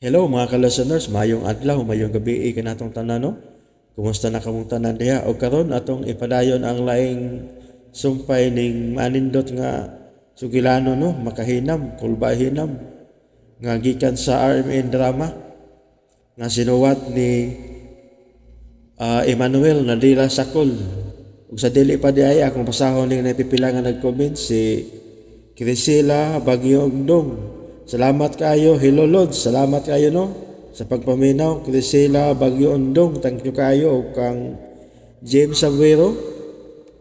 Hello mga ka-listeners, mayong adlaw, mayong gabi kanatong tanan, no? Kumusta na kamong tanan diha? Og karon atong ipadayon ang laing sumpay ning manindot nga sugilano, no, makahinam, kulbahinam nga gikan sa RMN drama nga sinuwat ni Emmanuel Nadila Sakol. Ug sa dili pa di ay akong basahon ning napipila nga nag-comment si Crisela Bagyongdong. Salamat kayo, hello Lods. Salamat kayo, no, sa pagpaminaw, Crisela Bagyongdong. Thank you kayo. Ug kang James Aguero,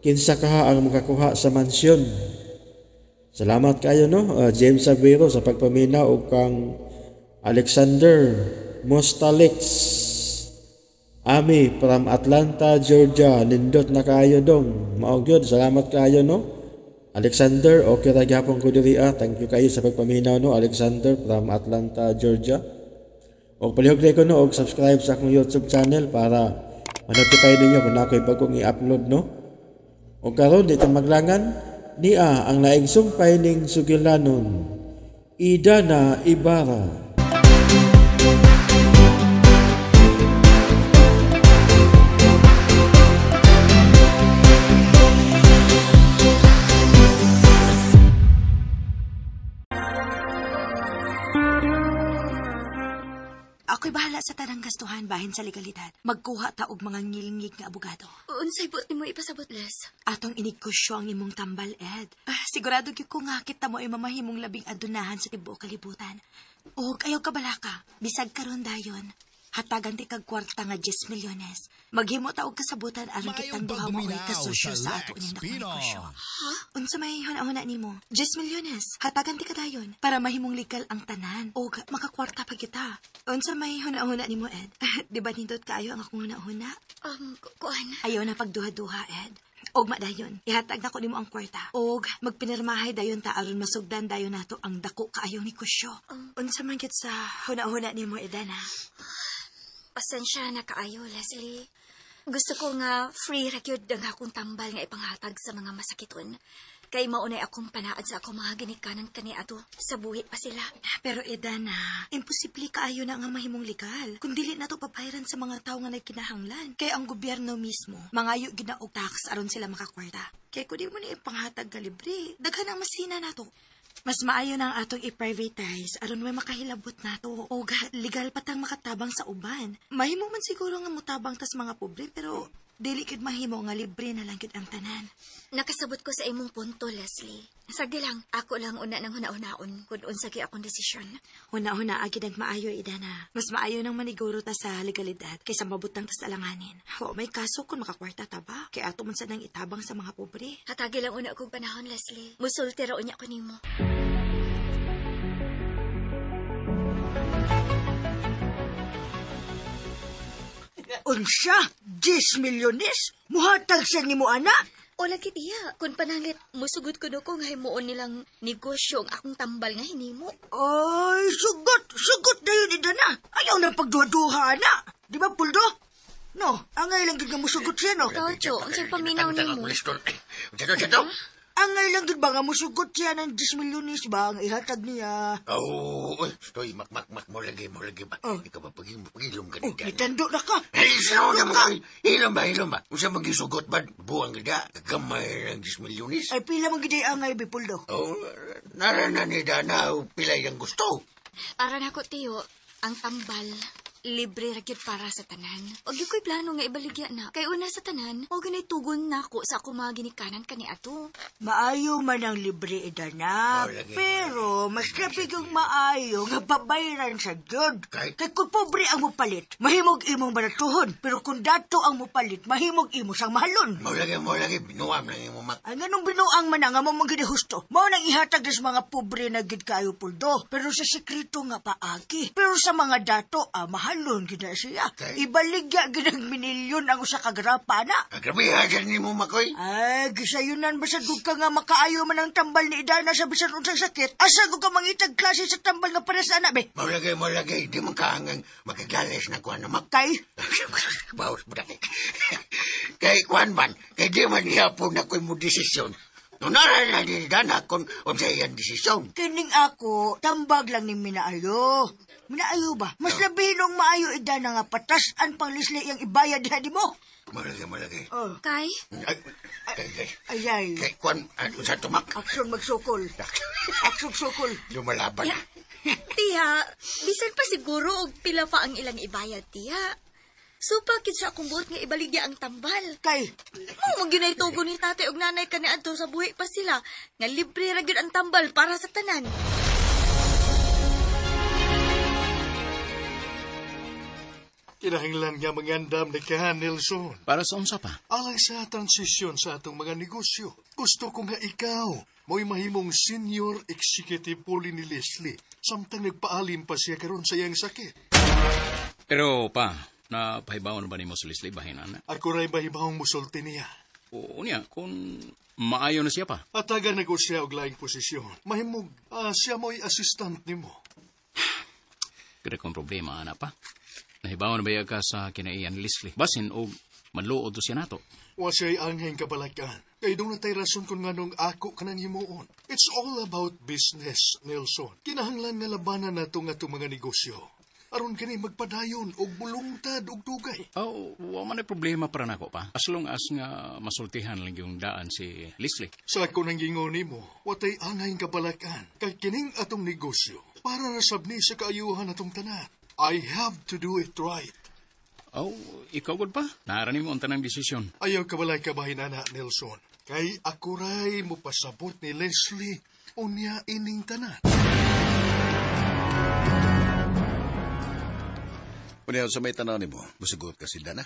kinsa kaha ang makakuha sa mansyon. Salamat kayo, no, James Aguero sa pagpaminaw. Ug kang Alexander Mostalix Ami from Atlanta, Georgia. Nindot na kayo dong. Mao gyud, salamat kayo, no. Alexander, okay ra gyapon ko diri ah. Thank you kayo sa pagpaminaw, no, Alexander from Atlanta, Georgia. Og palihog ko, no, og subscribe sa akong YouTube channel para ma-notify ninyo kung ako'y bagong i-upload, no. Og karon dito maglangan niya ang laing sumpay ning sugilanon, Idana Ibarra. Ako'y bahala sa tanang gastuhan bahin sa legalidad. Magkuha ta og mga ngilngig nga abogado. Unsay buot nimo ipasabot, Les? Atong inigkusyo ang imong tambal, Ed. Sigurado gyud ko nga kita mo ay mamahimong labing adunahan sa tibuok kalibutan. Og ayaw ka balaka, bisag karon dayon. Hatagan ti kag kwarta nga 10 milyones. Maghimo ta og kasabutan aron kitang duha mo oy kasosyo sa ato ning dakong negosyo. Unsa may hunahuna nimo? 10 milyones. Hatagan ti kadayon para mahimong legal ang tanan og makakwarta pa kita. Unsa may hunahuna nimo, Ed? Di ba nindot kaayo ang akong hunahuna? Kuan. Ayaw na pagduha-duha, Ed. Og madayon, ihatag na ko nimo ang kwarta. Og magpinirmahay dayon ta aron masugdan dayon nato ang dako kaayong negosyo. Unsa man gyud sa hunahuna nimo, Edana? Pasensya na kaayo, Leslie. Gusto ko nga free ra gyud ang akong tambal nga ipanghatag sa mga masakiton. Kay maunay akong panaad sa akong mga ginikanan kaniadto sa buhi pa sila. Pero Edana, imposible kaayo na nga mahimong legal. Kung dili na to papahiran sa mga tawo nga nagkinahanglan. Kay ang gobyerno mismo, mangayo gid na og tax aron sila makakwarta. Kay kun di mo ni ipanghatag nga libre, daghan ang masina nato. Mas maayo na ang atong i-privatize aron may makahilabot nato o legal patang makatabang sa uban. Mahimo man siguro nga motabang tas mga pobre pero dili gid mahimo nga libre na lang gid ang tanan. Nakasabot ko sa imong punto, Leslie. Sagdi lang, ako lang una nang huna-hunaon kung unsa gyud akong desisyon. Huna-huna agid ang maayo, Idana. Mas maayo nang maniguro ta sa legalidad kaysa mabutang tas alanganin. O may kaso kung makakwarta ta ba? Kay ato man sa nang itabang sa mga pobre. Hatagi lang una kog panahon, Leslie. Musulti ra unya ko nimo. Unsa? 10 milyones? Muhatag siya nimo, ana? O lagi tiya, kung pananglit, musugot ko no kung himuon nilang negosyo ang akong tambal nga hinimo. Ay, sugot! Sugot na yun, Idana! Ayaw na pagduha-duha, ana! Di ba, Puldo? No, angay lang gid nga musugot siya, no? Ikaw, Cho, ang siyang paminaw nimo. Unsa? Angay lang gid ba nga musugot siya ng 10 milyones ba ang ihatag niya? Oh, oy, mak mo lagi ba? Oh. Ikaw ba pagilom ka Oh, ni Dana? itando na ka. Hey, sa una mo kay. Hilom ba? Unsa man gisugot ba? Buang gida, gamay ng 10 milyones. Ay, pila man gid ay angay, Bipuldo. Oh, nara na ni Dana o pila yang gusto. Para nako, Tiyo, ang tambal, libre ra gyud para sa tanan. Og gyud ko'y plano nga ibaligya na. Kay una sa tanan, o ganay tugon nako sa akong mga ginikanan kaniadto. Maayo man ang libre, Idana. Oh, lagi. Pero, mas labi kang maayo nga babayaran sa Diyod. Kay? Kay kung pobre ang mupalit, mahimog imong baratuhon. Pero kung dato ang mupalit, mahimog imo sang mahalon. Mo lagi, binuam lang imo mak. Ay, ganong binuang man ang among mga husto. Mao nang ihatag sa mga pobre na gid kayo, Puldo. Pero sa sekreto nga paagi. Pero sa mga dato, mahalon gid na siya. Kay? Ibaligya gid ang minilyon ang usa ka grapa na. Grabe ha ni mo makoy. Ay, gisayunan ba sa ka nga makaayo man ang tambal ni Idana sa bisan unsang sakit? Asa gud ka mangitag klase sa tambal nga para sa anak, be? Mo lagi, di man kaangang makagalis na kuan na mak. Kay? Bawas mo na. Kay kuan man, kay di man hapon na ko'y mo desisyon. Nunara na ni Dana kung unsa iyang desisyon. Kining ako, tambag lang ni minaayo. Manaayo ba? Mas labi nung maayo Idana nga patas-an pang Leslie yang ibayad diha di mo. Malagi, malagi. Oh. Kay, Ay, kay, kay. Ayay. Kay, kwan, ano sa tumak? Aksyon magsukol. Aksyon sukol. Lumalaban. Ya. Tiya, bisan pa siguro og pila pa ang ilang ibayad, tiya. Supa kid sa akong buot nga ibaligya ang tambal. Kay, Mao man gyud ay tugo ni tatay og nanay kaniadto sa buhi pa sila nga libre ra gyud ang tambal para sa tanan. Kinahanglan nga mangandam na ka, Nelson. Para sa unsa pa? Alang sa transisyon sa atong mga negosyo. Gusto ko nga ikaw, mo'y mahimong senior executive puli ni Leslie. Samtang nagpaalim pa siya karon sa iyang sakit. Pero pa, napahibaw na ba nimo si Leslie bahin ana? Ako ra'y mahibawang musulti niya. Oo niya, kung maayo na siya pa. Atagan na ko siya og laing posisyon. Mahimog, siya mo'y assistant nimo. Kada kong problema, ana pa. Nahibaw na ba ka sa kinaiyan ni Leslie? Basin og manluod to siya nato. Wa siya'y angheng kabalakan. Kay doon na tay rason kung nganong ako kanang himuon. It's all about business, Nelson. Kinahanglan nga labanan nato nga itong mga negosyo. Aron kini magpadayon og bulungtad og dugay. Oh, wa man ay problema para nako pa. As long as nga masultihan lang yung daan si Leslie. Sa ako nang gingon nimo, watay angay kabalakan. Kay kining atong negosyo, para rasab ni sa kaayuhan atong tanan. I have to do it right. Oh, ikaw gud pa? Naara nimo ang tanang desisyon. Ayaw kabalay kabahin ana, Nelson. Kay ako ray mopasabot ni Leslie unya ining tanan. Unya, sa may tanaw nimo, musugot ka si Dana.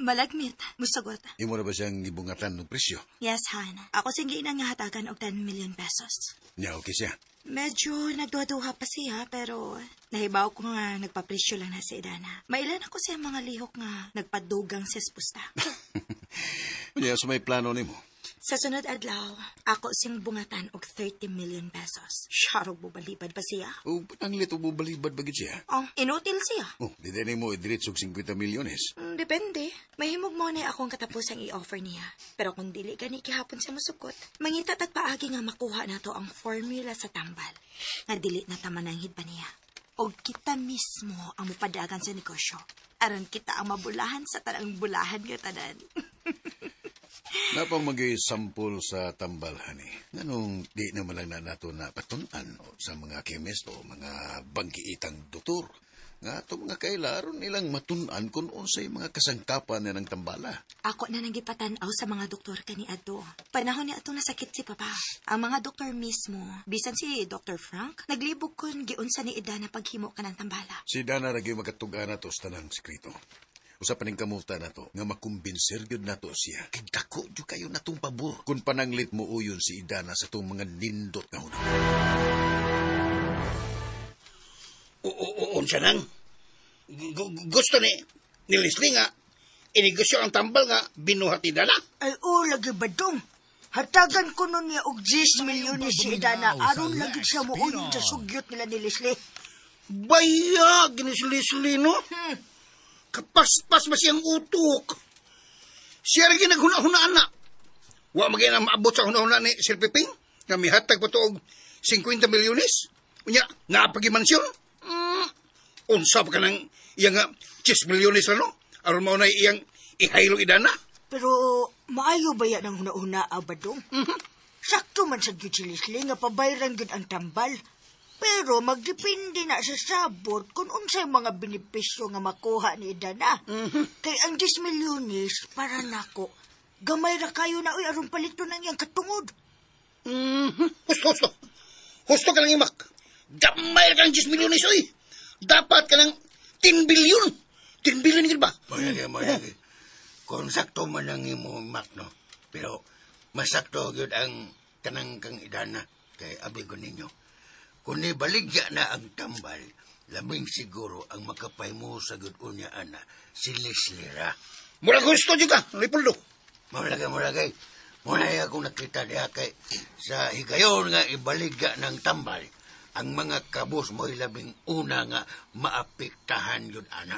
Malagmit, musagot. Imo na ba siyang gibungatan ng presyo? Yes, Han. Ako sing giinang nga hatagan og 10 million pesos. Nya, okay siya. Medyo nagduha-duha pa siya, pero nahibaw ko nga nagpapresyo lang na si Idana. Mailan ako siya mga lihok nga nagpadugang sa espusta. Unya, sa may plano nimo. Sa sunod adlaw, ako sing bungatan og 30 million pesos. Sharog bubalibad pa siya. O, pananglit o bubalibad ba gid siya? Oh, inutil siya. Oh, di din mo idiritsog 50 milyones. Depende. Mahimog mo na akong katapusang i-offer niya. Pero kung dili gani gihapon siya musukot, mangita tag paagi nga makuha nato ang formula sa tambal. Nga dili na tamananghid pa niya. Og kita mismo ang mupadagan sa negosyo. Aron kita ang mabulahan sa tanang bulahan nga tanan. Napang magay sampol sa tambal, honey. Nganong di naman lang na nato na patunan o, sa mga chemist o mga bangkiitang doktor. Nga itong mga kaila, aron nilang matun-an kung unsay mga kasangkapan na ng tambala. Ako na nang gipatan-aw sa mga doktor kaniadto. Panahon niya atong nasakit si Papa. Ang mga doktor mismo, bisan si Dr. Frank, naglibog kun giunsa ni Idana paghimo ka ng tambala. Si Dana ragi makatuga na to sa tanang sekreto. Usa pa ning kamuta na to, nga makumbinser gyud nato siya. Kay dako gyud kayo natong pabor. Kung pananglit mo uyon si Idana sa itong mga nindot nga hunong. Unsa nang? Gusto ni Leslie nga, inegosyo ang tambal nga binuhat ni Dana. Ay, oh, lagi badong. Hatagan ko nun niya og 10 milyones si Idana. Aron lagi siya mo uyon sa sugyot nila ni Leslie. Bayag ni si Leslie, no? Kapaspas ba siyang utok? Siya rin naghuna-hunaan na. Wa magay na maabot sa huna-huna ni Sir Piping nga mihatag pa to og 50 milyones. Unya, napagimansyon. Unsa pa ka ng iyang 10 milyones lang, no? Aron mao na iyang ihaylong Idana. Pero maayo ba yan ang huna-huna, badong? Sakto man sa gyud si Leslie nga pabayran gyud ang tambal. Pero magdepende na sa sabot kung unsay mga benepisyo nga makuha ni Idana. Kay ang 10 milyones para nako, gamay ra kayo na uy aron palito nang iyang katungod. Husto, husto. Husto ka lang imak. Gamay ra kang 10 milyones uy. Dapat ka ng 10 billion. 10 billion gid ba? Mayagi, mayagi. Kung sakto man ang imo mak, no? Pero masakto gyud ang kanang kang Idana kay abi ko ninyo. Kung nibaligya na ang tambal, labing siguro ang makapaymo sa gud unya ana si Leslie ra. Mura gusto jud ka, Leopoldo. Muragay, muragay. Muna akong nakita diha kay sa higayon nga ibaligya ng tambal, ang mga kabus mo'y labing una nga maapektahan yun, ana.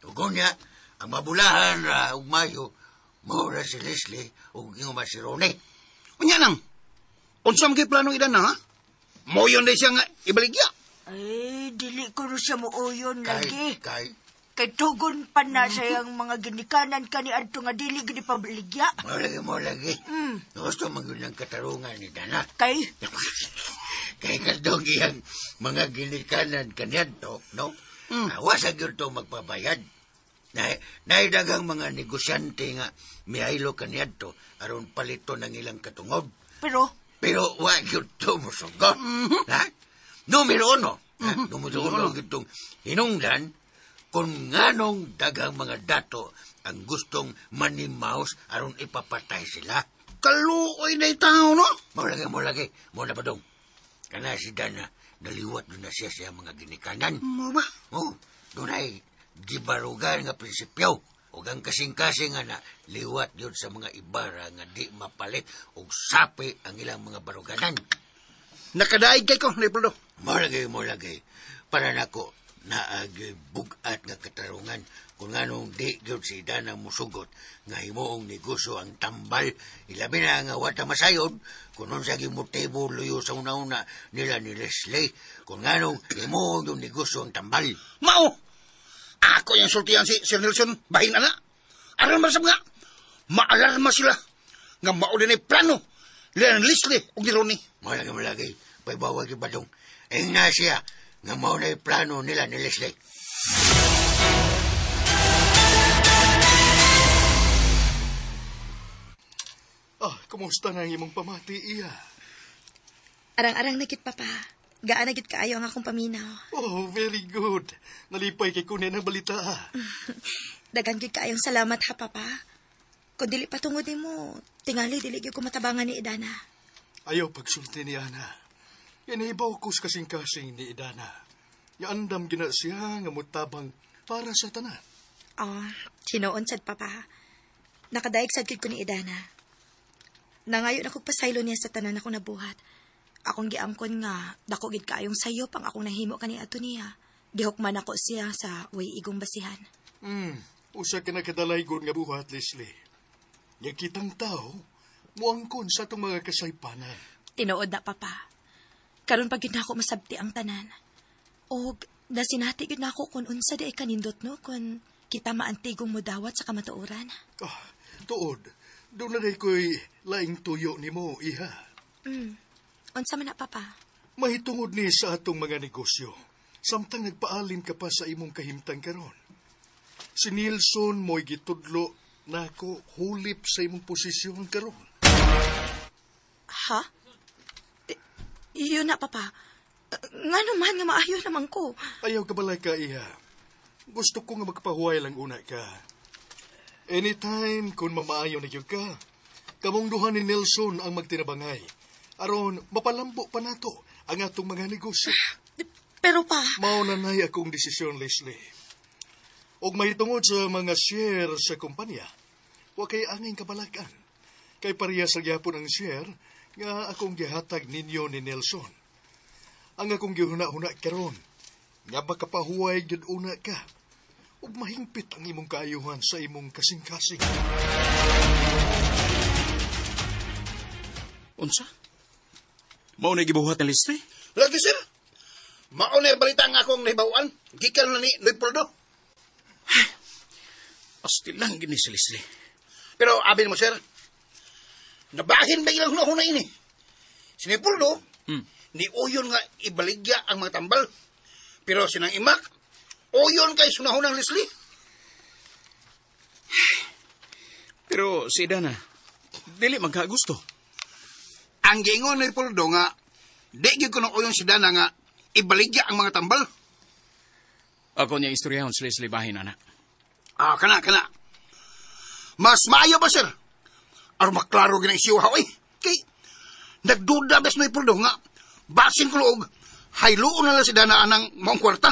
Tugon niya, ang mabulahan ra ug mayo, mura si Leslie ug ingon si Ronnie. Unya nang, unsa man kay plano Idana, ha? Moyon day siya nga ibaligya. Ay, dili ko ro siya muuyon lagi. Kay, Kay tugon pa na sa iyang mga ginikanan kaniadto nga dili gid ipabaligya. Mo lagi. Gusto man yun ang katarungan ni Dana. Kay Kay kadong iyang mga ginikanan kaniadto, no? Wasa gyud to magpabayad. Naidagang mga negosyante nga mihaylo kaniadto aron palito ng ilang katungod. Pero wa gyud to mosugot. Ha? Numero uno. Ha? Numero uno gyud tong hinungdan kung nganong daghang mga dato ang gustong manimaos aron ipapatay sila. Kaluoy na itaw, no? Mo lagi. Mo na pa dong. Kana si Dana, naliwat doon na siya sa mga ginikanan. Mo ba? Oh, doon ay gibarugan nga prinsipyo. Ug ang kasing-kasing nga na liwat yun sa mga ibara nga di mapalit og sapi ang ilang mga baruganan. Nakadaig kay ko, Leopoldo. Mo lagi. Para nako naag bugat nga katarungan kung anong di gyud si Dana musugot nga himuong negosyo ang tambal, ilabi na nga wata masayod kung unsa gyud motibo luyo sa una-una nila ni Leslie kung anong himuong yung negosyo ang tambal. Mao! Ako yung sultihan si Sir Nelson, bahin na. Aron man sa mga, maalarma sila nga mao din ay plano nila ni Leslie ug ni Ronnie. Malagi, paibawag yung badong. Ingna siya nga mao na plano nila ni Leslie. Ah, kumusta na ang imong pamati, iya? Arang-arang na gid, Papa. Gaan na gid kaayo ang akong paminaw. Oh, very good. Nalipay kay kunin ang balita. Dagan gid kaayong salamat ha, Papa. Kung dili pa tungod nimo, tingali dili gyud ko matabangan ni Idana. Ayaw pagsulti ni Ana. Inihibaw ko sa kasing-kasing ni Idana. Yaandam gina siya nga mutabang para sa tanan. Oh, tinuon sad, Papa. Nakadaig sad gyud ko ni Idana. Nangayon ako pasaylo niya sa tanan akong nabuhat. Akong giangkon nga dako gid kaayong sayop ang akong nahimo kani ato niya. Gihukman ako siya sa way igong basihan. Usa ka nakadalaygon nga buhat, Leslie. Nga kitang tao, muangkon sa atong mga kasaypanan. Tinuod na, Papa. Karon pag gyud nako masabti ang tanan. Og nasinati gyud nako kun unsa di ay kanindot no kun kita maantigong modawat sa kamatuoran. Ah, tuod. Doon na ko'y laing tuyo nimo, iha. Unsa man na, Papa? Mahitungod ni sa atong mga negosyo. Samtang nagpaalin ka pa sa imong kahimtang karon. Si Nelson mo'y gitudlo nako hulip sa imong posisyon karon. Ha? Iyon na, Papa. Nga naman nga maayo naman ko. Ayaw ka balay ka, iha. Gusto ko nga magpahuway lang una ka. Anytime kung mamaayo na yun ka, kamong duha ni Nelson ang magtinabangay. Aron, mapalambo pa nato ang atong mga negosyo. Pero pa... Mao na nay akong desisyon, Leslie. Og mahitungod sa mga share sa kumpanya, wa kay anging kabalakan. Kay pareha sa gyapon ang share nga akong gihatag ninyo ni Nelson. Ang akong gihuna-huna karon, nga makapahuway gyud una ka, ug mahingpit ang imong kaayuhan sa imong kasing-kasing. Unsa? Mao na gibuhat ni Leslie? Lagi, sir. Mao na balita ang akong nahibawan. Gikan na ni Leopoldo. Asti lang gini si Leslie. Pero abi mo, sir, nabahin ba ilang hunahuna ini? Si Leopoldo, ni uyon nga ibaligya ang mga tambal. Pero sinang imak, uyon kay sunahunang Leslie. Pero si Dana, dili magkagusto. Ang giingon ni Leopoldo nga, di gyud kuno uyon si Dana nga ibaligya ang mga tambal. Ako niya istoryahon si Leslie bahin, anak. Ah, kana. Mas maayo ba, sir? Aron maklaro gina isyu ha, oy. Kay, nagduda bes ni Leopoldo nga, basin ko og, hayloon na lang si Dana anang maong kwarta.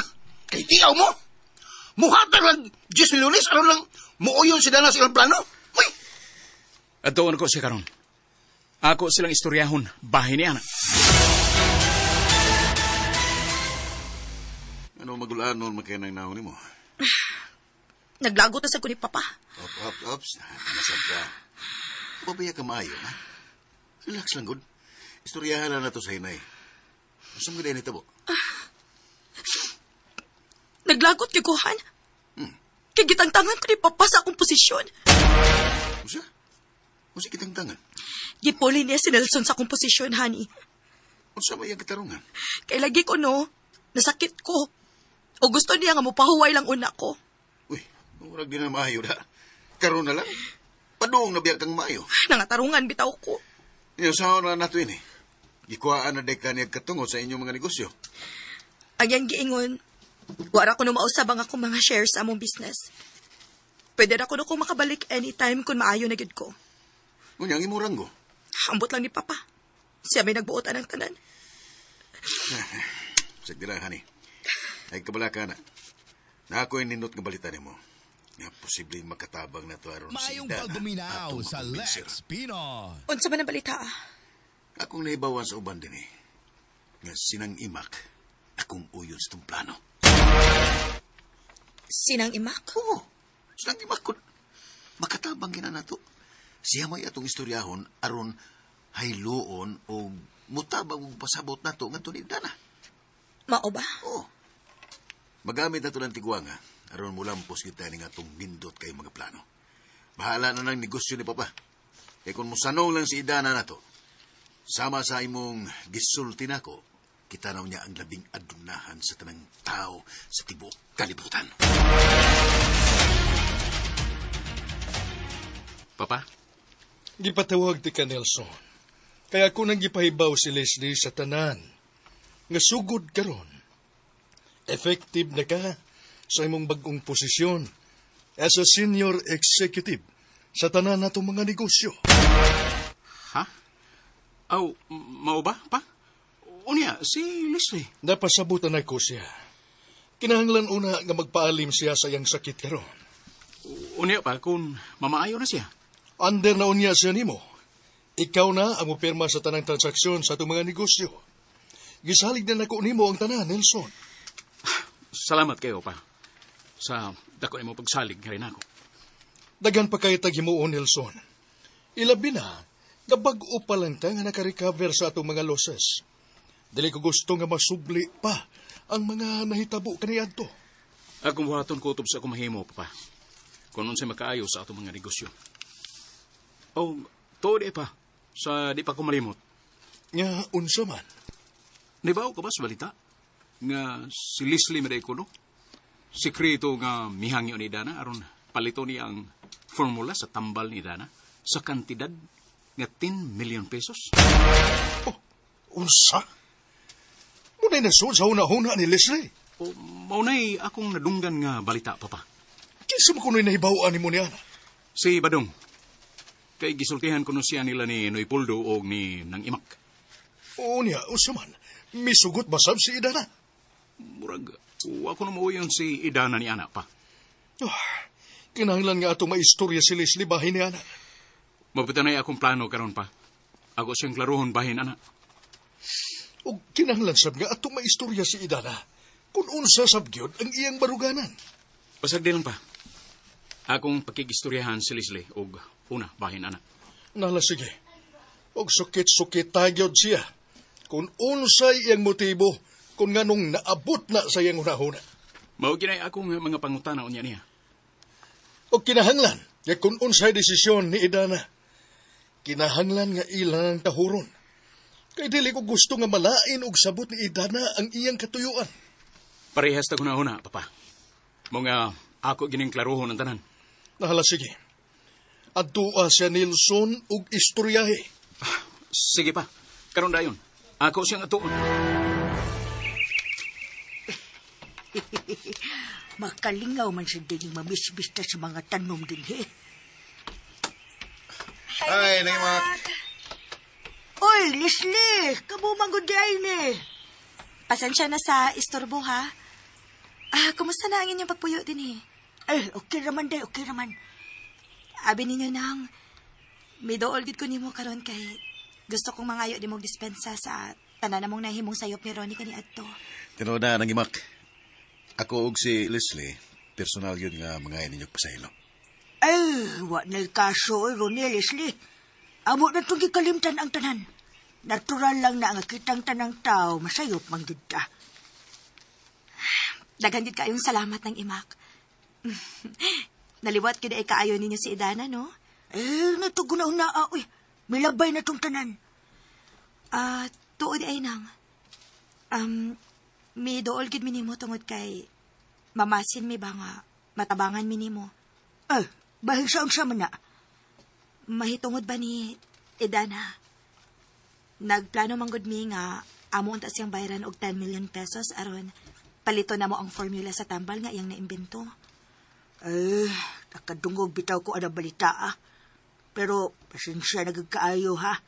Kay tiyaw mo. Muhatag lang 10 milyones, aron lang muuyon si Dana sa ilang plano. Uy! Adtoon ko siya karon. Ako silang istoryahon, bahin ni anak. Ano magulanon makaya ng naon nimo? Naglagot na sa ko ni Papa. Ops. Nasab ka. Pabaya ka maayo, ha? Relax lang, good. Istoryahan lang na to sa hinay. Saan mo nitabo? Naglagot kay kuhan. Kay gitangtangan ko ni Papa sa akong posisyon. Usa? Usa kitangtangan? Gipuli niya si Nelson sa akong posisyon, honey. Unsa may iyang katarungan? Kay lagi ko, no, nasakit ko. O gusto niya nga mopahuway lang una ko. Uy, murag di na maayo da. Karon na lang. Padung na biya kang maayo. Nangatarungan bitaw ko. Iyo, sahon na nato ini. Gikuhaan na deka niya katungod sa inyong mga negosyo. Ang iyang giingon, wara ko no mausab ang akong mga shares sa among business. Pwede ra ko no kung makabalik anytime kung maayo na gid ko. Unya, ang imong ranggo. Ambot lang ni Papa. Siya may nagbuot ang tanan. Sige lang, honey. Ay, kabala ka na. Na ako'y nindot nga balita nimo. Nga posibleng makatabang na to aron si Maayong Dana pagbuminaw atong sa makumbinser. Lex Pinoy. Unsa man ang balita? Akong nahibawan sa uban din eh. Nga sinang imak, akong uyon sa itong plano. Sinang imak? Oo, sinang imak ko. Makatabang gina nato. Siya may atong istoryahon aron hayloon o mutabang og pasabot nato ngadto ni Dana. Mao ba? Oo. Magamit nato ng tigwanga aron mulampos kita ni atong nindot kay mga plano. Bahala na ng negosyo ni Papa. Kay kung musanong lang si Idana nato, sama sa imong gisulti nako, kita raw niya ang labing adunahan sa tanang tao sa tibuok kalibutan. Papa? Gipatawag ti ka, Nelson. Kaya ako nang gipahibaw si Leslie sa tanan. Nga sugod karon. Effective na ka sa imong bagong posisyon as a senior executive sa tanan natong mga negosyo. Ha? Aw, mao ba, pa? Unya, si Leslie. Napasabutan ako siya. Kinahanglan una nga magpaalim siya sa iyang sakit karon. Unya pa, kung mamaayo na siya. Under na unya siya nimo. Ikaw na ang mupirma sa tanang transaksyon sa atong mga negosyo. Gisalig na nako nimo ang tanan, Nelson. Salamat kayo, pa. Sa dako nimo pagsalig nga rin ako. Daghan pa kay taghimuon, Nelson. Ilabi na, nga bag-o pa lang ta nga nakarecover sa atong mga losses. Dili ko gusto nga masubli pa ang mga nahitabo kaniadto. Akong buhaton ko utob sa akong mahimo, papa. Kung unsay makaayo sa atong mga negosyo. O, tuod pa, sa di pa ko malimot. Nga unsa man? Nibaw ka ba sa balita? Nga si Leslie Maday kuno? Sekreto nga mihangyo ni Dana aron palito niya ang formula sa tambal ni Dana sa kantidad nga 10 million pesos. Oh, unsa? Muna'y nasud sa huna-huna ni Leslie. O, maunay akong nadunggan nga balita, papa. Kinsa mo kuno'y nahibaw-an nimo niya? Si Badong. Kay gisultihan kuno siya nila ni Noy Poldo o ni Nang Imak. Oo niya, unsa man. Misugot ba sab si Idana? Murag, wa ko na mauyon si Idana ni anak pa. Oh, kinahanglan nga atong maistorya si Leslie bahin ni ana. Mabutanay akong plano karon pa. Ako siyang klaruhon bahin, anak. O kinahanglan sab nga atong maistorya si Idana. Kung unsa sab gyud ang iyang baruganan. Pasag di lang pa. Akong pakigistoryahan si Leslie og una bahin, anak. Nala sige. Og sukit-sukit tagyod siya. Kung unsay iyang motibo, kung nganong naabot na sa iyang hunahuna. Mao ginay akong mga pangutana unya niya. O kinahanglan nga kung unsay desisyon ni Idana, kinahanglan nga ilang tahuron. Kay dili ko gusto nga malain og sabot ni Idana ang iyang katuyuan. Parehas ta hunahuna, papa. Mga ako gining klaruhon ang tanan. Nahala sige. Adtua siya Nelson og istoryahe. Sige pa. Karon dayon. Ako siyang atuon. Makalingaw man sa dining mamisbista sa mga tanom din, he. Ay, Naimak. Oy, Leslie, kamo man gud di ay ni. Pasensya na sa istorbo, ha? Ah, kumusta na ang inyong pagpuyo din, eh? Ay, okay raman day, okay raman. Abi ninyo nang, may dool gid ko nimo karon kay gusto kong mangayo di mong dispensa sa tanan namong nahimong sayop ni Ronnie kani adto. Tinuod na, nang imak. Ako og si Leslie, personal yun nga mga ninyo pasaylo. Ay, wa na'y kaso, oy, Ronnie, Leslie. Amo na itong gikalimtan ang tanan. Natural lang na ang kitang tanang tao, masayop man gid ta. Daghan gid kayong salamat ng imak. Naliwat gid ay kaayo ninyo si Idana, no? Eh, natuguna-una, uy. Milabay na tong tanan. Tuod ay nang. Mi dool gid minimo tungod kay mamasin mi ba nga matabangan minimo. Eh, bahin sa unsa man na? Mahitungod ba ni Idana? Nagplano manggod mi nga amo unta siyang bayaran og 10 million pesos aron palito na mo ang formula sa tambal nga iyang naimbento. Eh, nakadungog bitaw ko ang balita, ah. Pero pasensya na gid kaayo, ha.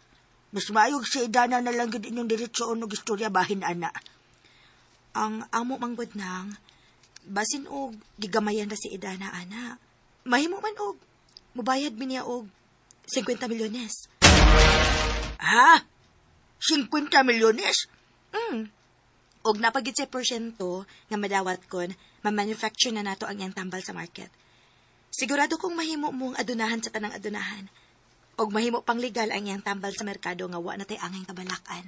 Mas maayog si Idana na lang gid inyong diretsoon og istorya bahin ana. Ang amo manggod nang basin og gigamayan ra si Idana ana. Mahimo man og mubayad mi niya og 50 milyones. Ha? 50 milyones? Og napagid sa porsyento nga madawat kon, ma-manufacture na nato ang iyang tambal sa market. Sigurado kong mahimo mong adunahan sa tanang adunahan. Og mahimo pang legal ang iyang tambal sa merkado nga wa na tay angay kabalakan.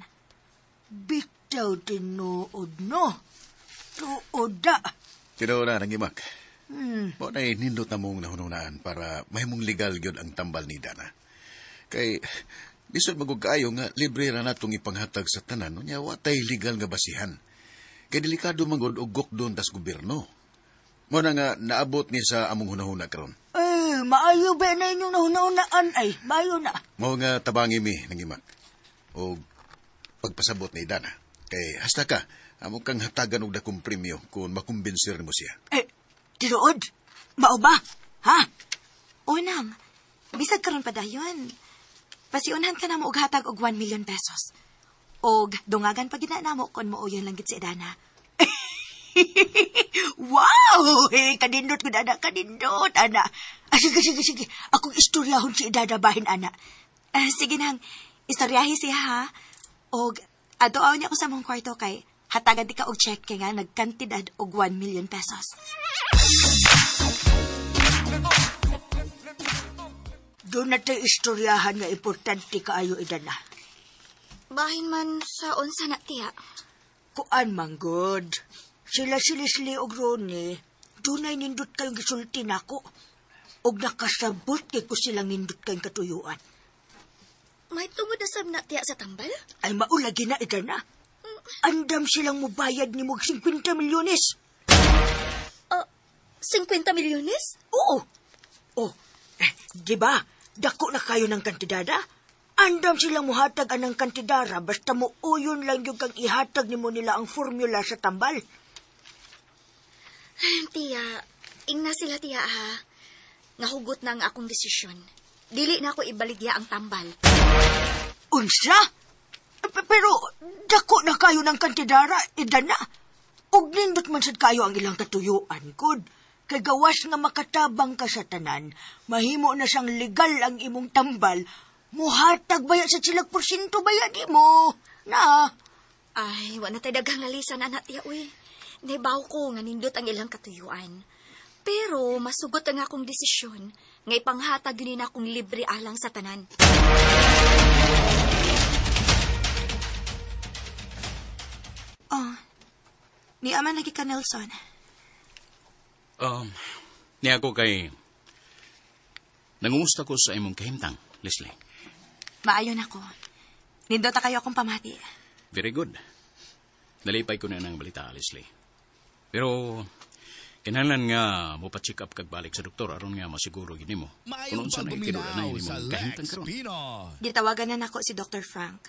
Bitaw tinuod, no? Tuod da. Tinuod na, nangimak. Mo na nindot na mong nahununaan para mahimong legal gyud ang tambal ni Dana. Kay lisod magug kaayo nga libre ra natong ipanghatag sa tanan, no? Nya wa tay legal nga basihan. Kay delikado man gud og gukdon tas gobyerno. Mo na nga naabot ni sa among hunahuna karon. Eh, maayo ba na inyong nahunahunaan ay? Maayo na. Mao nga tabangi mi nangimak. Og pagpasabot ni Dana. Kay hasta ka, amo kang hatagan og dakong premyo kung makumbensir nimo siya. Eh, tinuod? Mao ba? Ha? Unang, bisag karon pa dayon. Pasiunhan ka na mo og hatag og 1 million pesos. Og dungagan pa gid na namo kon mooyon lang gid si Idana. Wow! Eh, kanindot ko ana, kanindot, ana. Ah, sige, sige, sige. Akong istoryahon si Idana bahin, ana. Sige nang, istoryahi siya, ha? Og adoaw niya ko sa mong kwarto kay hatagan di ka og check kay nga nagkantidad og 1 million pesos. Doon na tayo istoryahan nga importante kaayo, Idana. Bahin man sa unsa na tiya. Kuan man good. Sila si Leslie og Ronnie, dunay nindot kayong gisulti nako. Og nakasabot kay ko silang nindot kayong katuyuan. May tungod na sab na tiya sa tambal? Ay maulagi na, Idana. Andam silang mubayad ni mog 50 milyones. 50 milyones? Oo. Oh, eh, di ba? Dako na kayo ng kantidada? Andam silang muhatag anang kantidara basta muuyon lang yung kang ihatag nimo nila ang formula sa tambal. Tiya, ingna sila tiya ha. Nahugot na ang akong desisyon. Dili na ako ibaligya ang tambal. Unsa? Pero dako na kayo ng kantidara, idana. Ug nindot man sad kayo ang ilang katuyuan, kod. Kay gawas nga makatabang ka sa tanan, mahimo na siyang legal ang imong tambal, muhatag baya sa silag porsyento baya di mo. Na. Ay, wa na tay daghang lalisan, anak tiya, uy. Nahibaw ko nga nindot ang ilang katuyuan. Pero masugot ang akong desisyon nga ipanghatag yun na akong libre alang sa tanan. Oh, niaman lagi ka, Nelson. Niya ako kay nangumusta ko sa imong kahimtang, Leslie. Maayon ako. Nindota kayo akong pamati. Very good. Nalipay ko na ng balita, Leslie. Pero kinahanglan nga mo pa-check up kag balik sa doktor aron nga masiguro gid nimo. Maayong Kung unsa na pagpaminaw itinul-anay sa nimong Lex kahimtang karon. Pinoy. Gitawagan na nako si Dr. Frank.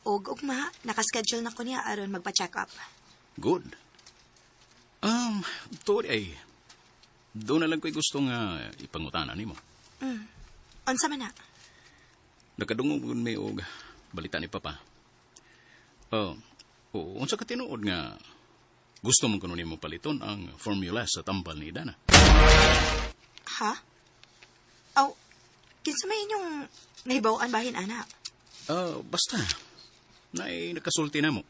Og ugma, nakaschedule na ko niya aron magpa-check up. Good. Tuod ay doon na lang ko'y gusto nga ipangutana nimo. Unsa man na? Nakadungog gud mi og balita ni Papa. Oh, unsa ka tinuod nga gusto mo kuno nimo paliton ang formula sa tambal ni Idana? Ha? Aw, kinsa may inyong nahibaw-an bahin, anak? Basta. Nay nakasulti na mo.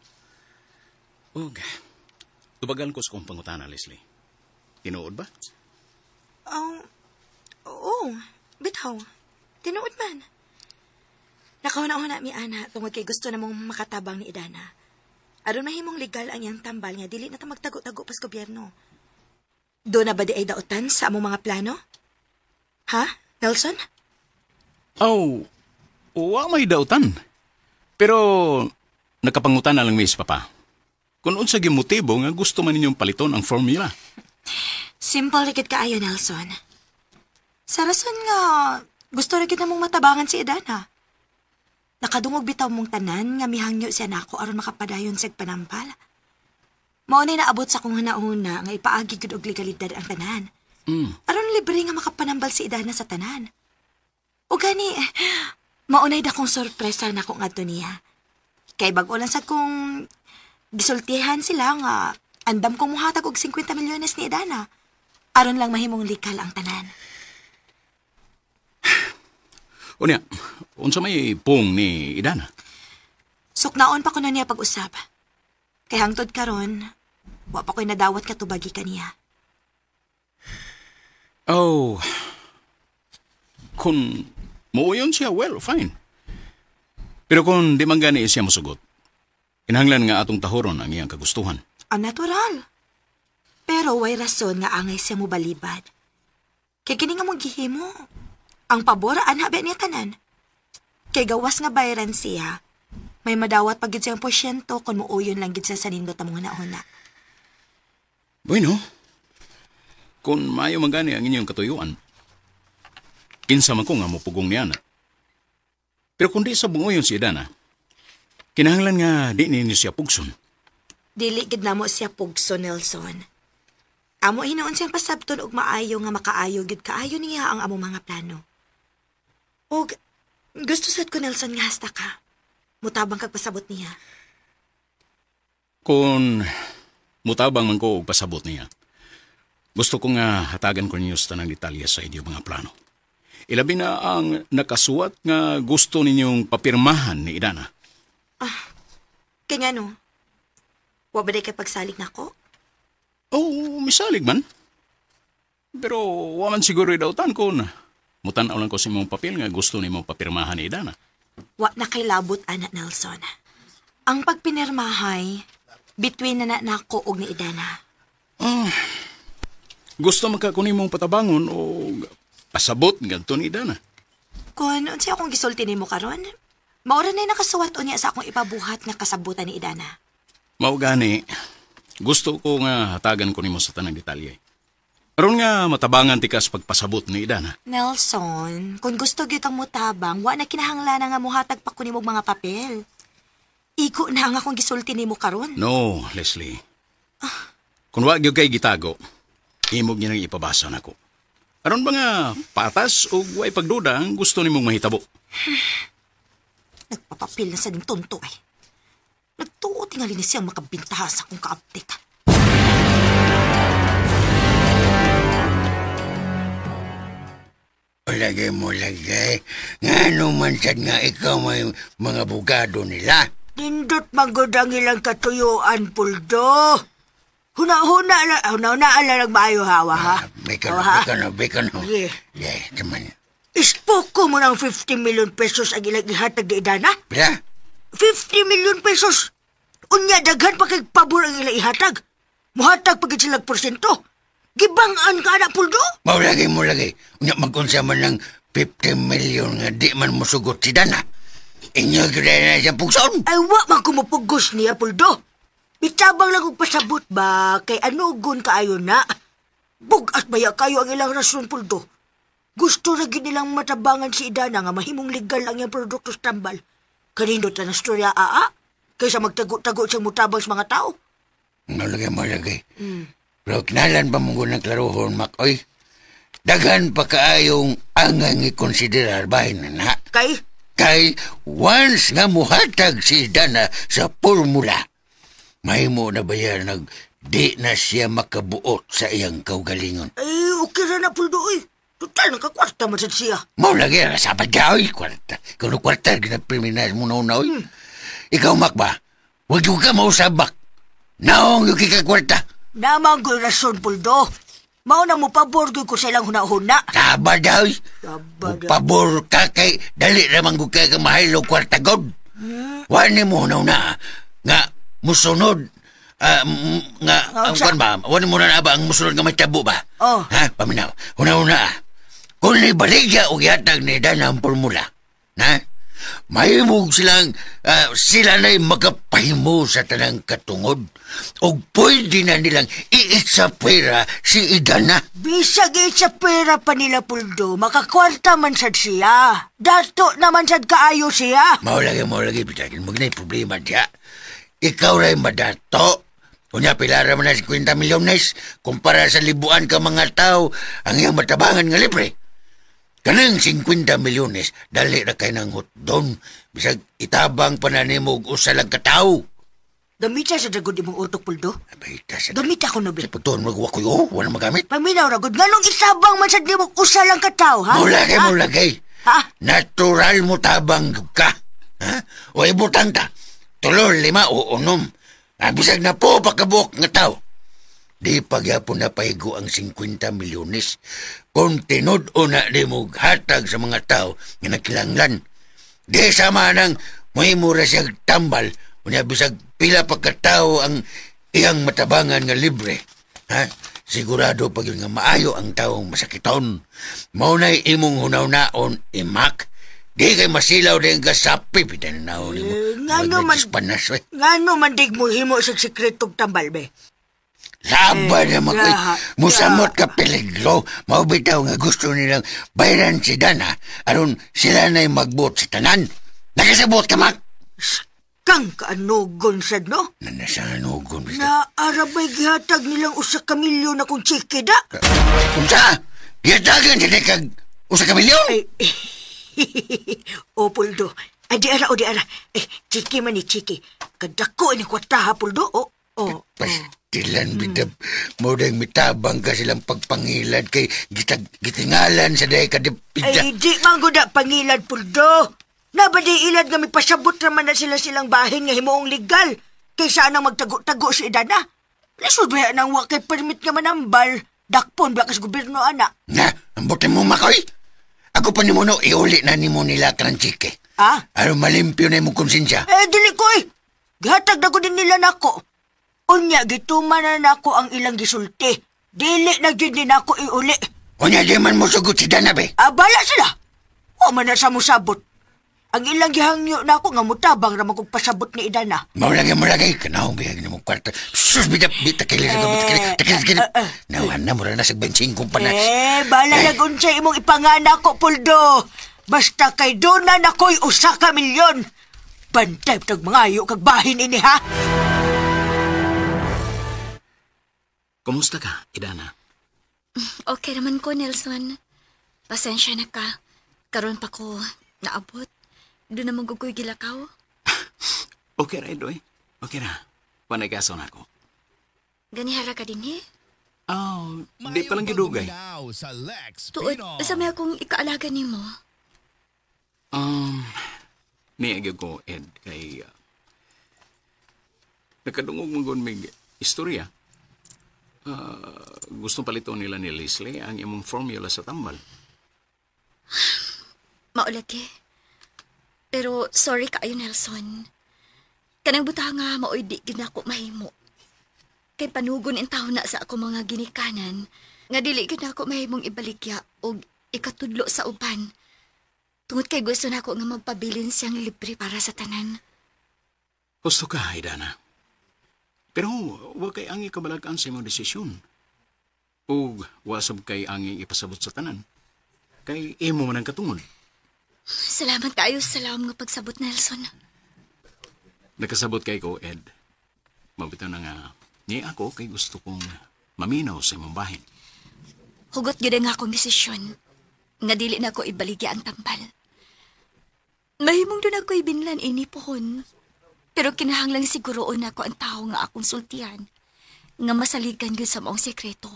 Og, tubagan ko sa kong pangutana, Leslie. Tinuod ba? Aw, oo, bitaw. Tinuod man. Nakahuna-huna mi, ana, tungod kay gusto namong makatabang ni Idana. Aron mahimong legal ang iyang tambal nga dili na ta magtago-tago pas gobyerno. Do na ba di ay dautan sa among mga plano? Ha, Nelson? Oh, wa may dautan. Pero nakapangutan na lang miss papa. Kung unsa gyud motibo nga gusto man ninyong paliton ang formula. Simple ra gyud kaayo, Nelson. Sa rason nga gusto ra gyud namong matabangan si Edana. Nakadungog bitaw mong tanan nga mihangyo siya nako aron makapadayon sa panampal. Mao ni naabot sa akong huna-huna nga ipaagi gyud og legalidad ang tanan. Aron libre nga makapanambal si Edana sa tanan. O gani, maunay dakong sorpresa nako ngadto niya. Kay bag-o lang sa kong gisultihan sila nga andam kong muhatag og 50 milyones ni Edana. Aron lang mahimong likal ang tanan. Unya, unsa may pung ni Idana? Suknaon pa ko na niya pag-usap. Kay hangtod karon, wa pa ko'y nadawat katubagi kaniya. Oh, kung muuyon siya, well, fine. Pero kung di man gani siya mosugot, kinahanglan nga atong tahoron ang iyang kagustuhan. Ang natural. Pero way rason nga angay siya mobalibad. Kay kini nga mong gihimo, ang pabor ana ba niya tanan. Kay gawas nga bayaran siya, may madawat pag gid siyang porsyento kung muuyon lang gid siya sa nindot ang mga nauna. Bueno, kung maayo man gani ang inyong katuyuan, kinsa man ko nga mupugong niya na. Pero kung di sa bungoyon si Idana, kinahanglan nga di ninyo siya pugson. Dili gid namo siya pugson, Nelson. Amo hinuon siyang pasabton og maayo nga makaayo gid kaayo niya ang among mga plano. Og gusto sad ko, Nelson, nga hasta ka. Mutabang kag pasabot niya. Kung mutabang man ko og pasabot niya, gusto ko nga hatagan ko ninyo sa tanang detalye sa inyong mga plano. Ilabi na ang nakasuwat nga gusto ninyong papirmahan ni Idana. Kaya nga no, wa ba day kay pagsalig nako? Oh, misalig man. Pero wa man siguro idautan kung mutan-aw lang ko sa imong papel nga gusto nimong papirmahan ni Idana. Wa na kay labot, ana Nelson. Ang pagpinirmahay, between na nako og ni Idana. Gusto man ka kunin mong patabangon o pasabot ngadto ni Idana. Kung unsa akong gisulti nimo karon, maura na nakasuwat unya sa akong ipabuhat nga kasabutan ni Idana. Mao gani, gusto ko nga hatagan ko nimo sa tanang detalye. Aron nga matabangan ti ka sa pagpasabot ni Idana. Nelson, kung gusto gyud kang mutabang, wa na kinahanglan nga muhatag pa ko nimo mga papel. Igo na ang akong gisulti nimo karon. No, Leslie. Kung wa gyud kay gitago, imog niya nang ipabasa nako. Aron ba nga patas o way pagduda ang gusto nimong mahitabo? Nagpapapil na sa ning tonto ay. Nagtuo tingali ni siyang makabintaha sa akong kaaptik. Lagay mo lagay. Nga naman sad nga ikaw may mga bugado nila. Nindot manggod ang ilang katuyuan, Puldo. Huna-huna lang maayo hawa, ha? Beka no. Yeah. Yeah, naman. Ispoko mo ng 50 million pesos ang ilang ihatag ni Idana? Pila? 50 million pesos! Unya, daghan pa kay pabor ang ilang ihatag. Muhatag pa gid silang porsyento. Gibang-an ka na, Puldo? Maulagay. Unya, mag-unsa man ng 50 million nga di man musugot si Dana. Inyo gid na siyang pugson. Ay, wa man kumupugos niya, Puldo. Bitabang lang og pasabot ba kay anugon kaayo na. Bug-at baya kayo ang ilang rason, Puldo. Gusto ra gid nilang matabangan si Idana nga mahimong legal ang iyang produkto sa tambal. Kanindot na storya, aa? Kaysa magtago-tago siyang mutabang sa mga tao. Malagay. Pero kinalan ba mong ng klaruhon, Makoy? Daghan pa kaayong angang ikonsiderar bahin na na. Kay? Kay once nga muhatag si Dana sa formula, mahimo na ba yan nag di na siya makabuot sa iyang kaugalingon? Ay, okay ra na, Puldo, oy. Total, nakakwarta man sad siya. Mao lagi, sabat ka, oy. Kwarta. Kung kwarta, ginapriminaz mo na una, oy. Ikaw, Mak, ba? Huwag yung ka mausabak. Naong yung kikakwarta. Namang ko'y rason, Puldo. Mao na mo pabor ko sa ilang huna-huna. Sabad, oy. Pabor ka kay dali ramang ko kay mahilo kwarta, God. Wani mo na una. Nga, Musunod nga ang kan ba? Wala mo na ba ang musunod nga may tabo ba? Oh. Ha, paminaw. Una-una. Kung ibaligya og yatag ni Dana ang formula, na? Mahimog silang sila na'y magapahimo sa tanang katungod. Og pwede na nilang iitsa pera si Idana. Bisag itsa pera pa nila, Puldo, makakwarta man sad siya. Dato naman sad kaayo siya. Mao lagi, bitakin mo na problema diya. Ikaw ray madato. Unya, pilara man na 50 milyones kumpara sa libuan ka mga tao ang iyang matabangan nga libre. Kanang 50 milyones, dali ra kay nang hotdon. Bisag itabang pa na nimo og usa lang ka tawo. Gamita sa dagod imong utok, Puldo. Abay, ta sa Gamita ko no, be. Sa pagtuon mo ko, oh, wala magamit. Paminaw ra gud nganong isabang man sad nimo usa lang ka tawo, ha? Mulagay, Ha? mulagay. Ha? Natural mo tabang ka. Ha? O ibutang ta. 3, 5 o 6. Ah, bisag na po pagkabuok nga tao. Di pagyapon na paigo ang 50 milyones. Kung tinud-o na di mo hatag sa mga tao nga nakilanglan. Di sama nang muhimo ra siyang tambal. Unya bisag pila pa ka tao ang iyang matabangan nga libre. Ha? Sigurado pag yun nga maayo ang taong masakiton. Mao na'y imong hunaw-naon imak. Di kay masilaw din ka sapi. Pitanaw ni mo. Eh, ngano man- Panas, eh. Ngano man dig mo himo sa sekretong tambal, be? Laban na makoy. Graha. Musamot ka peligro. Mao bitaw nga gusto nilang bayaran si Dana aron sila na'y magbuot sa tanan. Nakasabot ka, Mak? Kang kaanugon sad, no? Nanasanugon. Na arabay gihatag nilang 1 ka milyon akong tseke da. Unsa? Gihatagan sa kag 1 ka milyon? Ay, o Puldo. Ay, di ara, o di ara. Eh, tseke man ni tseke. Kadako ni kwarta ha, Puldo. O, o. Pastilan, bitap. Mo dahil mitabang ka silang pagpangilad kay gitag, gitingalan sa dahil kadipida. Ay, di man guda pangilad, Puldo. Nabadi ilad nga mipasabot raman na sila silang bahin nga himuong legal. Kaysa anang magtago-tago si Idana. Lisod ba nang wa kay permit nga manambal? Dakpon ba kas gobyerno, ana? Na, ambot mo makoy. Ako pa nimo no, iuli na nimo nila kanang tseke. Ah? Aron malimpyo na imong konsensya. Eh, dili ko eh. Gihatag na ko din nila nako. Unya, gituman na nako ang ilang gisulti. Dili na gyud ni nako iuli. Unya di man mo sugot si Dana be. Ah, bala sila. Wa man na sa musabot. Ang ilang gihangyo nako nga mutabang ra man kog pasabot ni Idana. Mao lagi mo lagi kanahong biyag nimo kwarta. Sus bida bita kili sa bita kili takili kili. Nawan na mura na sa 25 panas. Eh, bala na unsay imong ipangana ko, Puldo. Basta kay duna na ko'y 1 ka milyon. Bantay tag mangayo kag bahin ini, ha? Kumusta ka, Idana? Okay naman ko, Nelson. Pasensya na ka. Karon pa ko naabot. Doon naman gugoy gilakaw. Okay ra, Edoy. Okay ra. Panay kaso na ako. Ganihara ka din eh. Oh, di pa lang gidugay. Tuod, sa may akong ikaalaga nimo. Niya ko, Ed, kay nakadungog mong mig istorya. Gustong paliton nila ni Leslie ang imong formula sa tambal. Maulagi. Pero sorry kaayo, Nelson. Kanang buta nga maoy di gid nako mahimo. Kay panugon in taon na sa ako mga ginikanan nga dili gid nako mahimong ibaligya og ikatudlo sa uban. Tungod kay gusto nako nga magpabilin siyang libre para sa tanan. Gusto ka, Idana. Pero wa kay ang ikabalagaan sa imong desisyon. Ug wasab kay ang ipasabot sa tanan. Kay imo man ang katungod. Salamat kaayo sa lawom nga pagsabot, Nelson. Nakasabot kay ko, Ed. Mabitaw na nga, ni ako kay gusto kong maminaw sa imong bahin. Hugot gyud ang akong desisyon nga dili na ko ibaligya ang tambal. Mahimong doon ako ibinlan ini pohon. Pero kinahanglang siguroon nako ang tao nga akong sultihan nga masaligan gyud sa maong sekreto.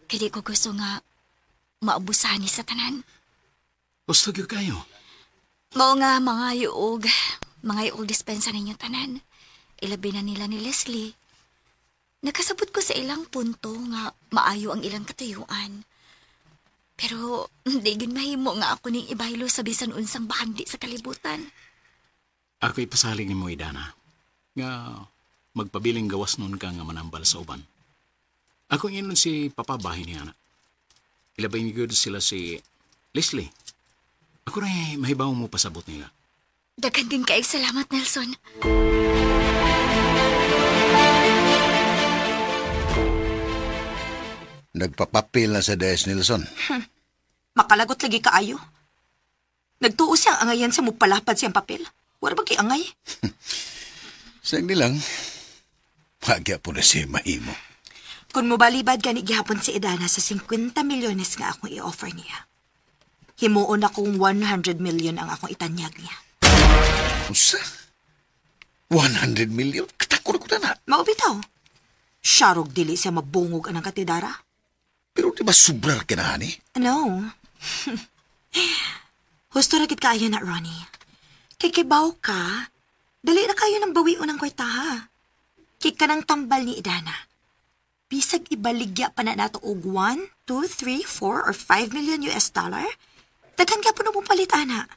Kay di ko gusto nga maabusan ni sa tanan. Gusto gyud kayo. Mao nga mga yuog dispensa ninyong tanan. Ilabi na nila ni Leslie. Nakasabot ko sa ilang punto nga maayo ang ilang katuyuan. Pero di gyud mahimo nga ako ning ibaylo sa bisan unsang bahandi sa kalibutan. Ako ipasalig nimo, Idana. Nga Magpabiling gawas nun ka nga manambal sa uban. Ako inon si Papa bahin niya na. Ilabay ni good sila si Leslie. Ako rin mahibaw mo pasabot nila. Daghan din kaayong salamat, Nelson. Nagpapapil na sa DS Nelson. Makalagot lagi kaayo. Nagtuo siyang angayan sa mupalapad siyang papel. Wala ba kay angay? Sayang nilang, pagya po na siya mahimo. Kung mobalibad gani gihapon si Edana sa 50 milyones nga akong i-offer niya. Himuon akong 100 million ang akong itanyag niya. Usa? 100 million? Katakot ko na na. Maubitaw. Siyarog dili siya mabungog anang katidara. Pero di ba sobrar ka na, hani? No. Husto ra gid kaayo na, Ronnie. Kay kibaw ka, dali na kayo ng bawion ng kwarta, ha? Kay kanang tambal ni Idana. Bisag ibaligya pa na nato og 1, 2, 3, 4, or 5 million US dollar, daghan ka po na mo palit, ana.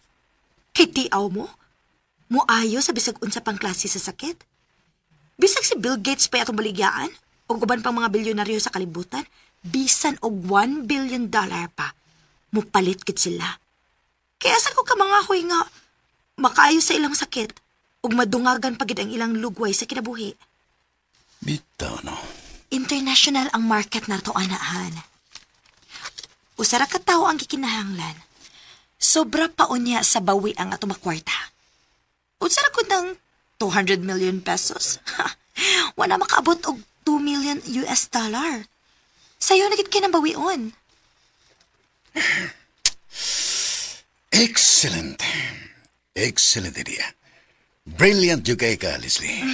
Kay tiaw mo, muayo sa bisag unsa pang klase sa sakit. Bisag si Bill Gates pa atong baligyaan, og uban pang mga bilyonaryo sa kalibutan, bisan og $1 billion pa, mupalit gid sila. Kaya sa ko ka mga huy nga, makaayo sa ilang sakit, ug madungagan pa gid ang ilang lugway sa kinabuhi. Bitaw, no? International ang market na to, anaan. Usa ra ka tawo ang gikinahanglan. Sobra pa unya sa bawi ang ato makwarta. Unsa ra kun ng 200 million pesos? Wala makaabot og 2 million US dollar. Sayo na gid kay nang bawion. Excellent. Excellent idea. Brilliant yung kay ka, Leslie.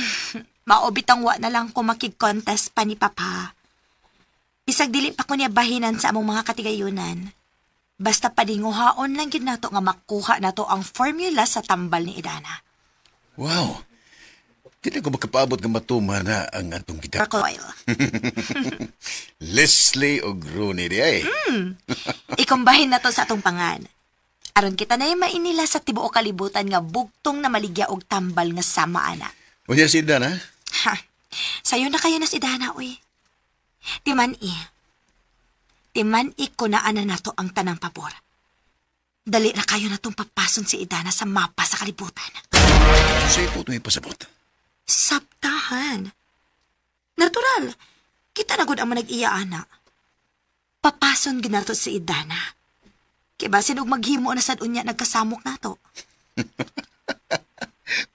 Maobitang wa na lang ko makig-contest pa ni Papa. Bisag dili pa ko niya bahinan sa among mga katigayunan. Basta padinguhaon lang gid nato nga makuha nato ang formula sa tambal ni Idana. Wow. Dili ko makapaabot nga matuma na ang atong kita. Oil. Leslie og Rooney di ay. Ikumbahin na to sa atong pangan. Aron kita na mainila sa tibuok kalibutan nga bugtong na maligya og tambal nga sama ana. Unya si Idana? Ha. Sayo na kayo na si Idana, uy. Timan i. Timan i ko na ana nato ang tanang pabor. Dali na kayo na tong papason si Idana sa mapa sa kalibutan. Sa ipot may pasabot. Sabtahan. Natural, kita na gud ang manag-iya, ana. Papason ginato si Idana. Kaya basin og maghimo na sad unya nagkasamok nato.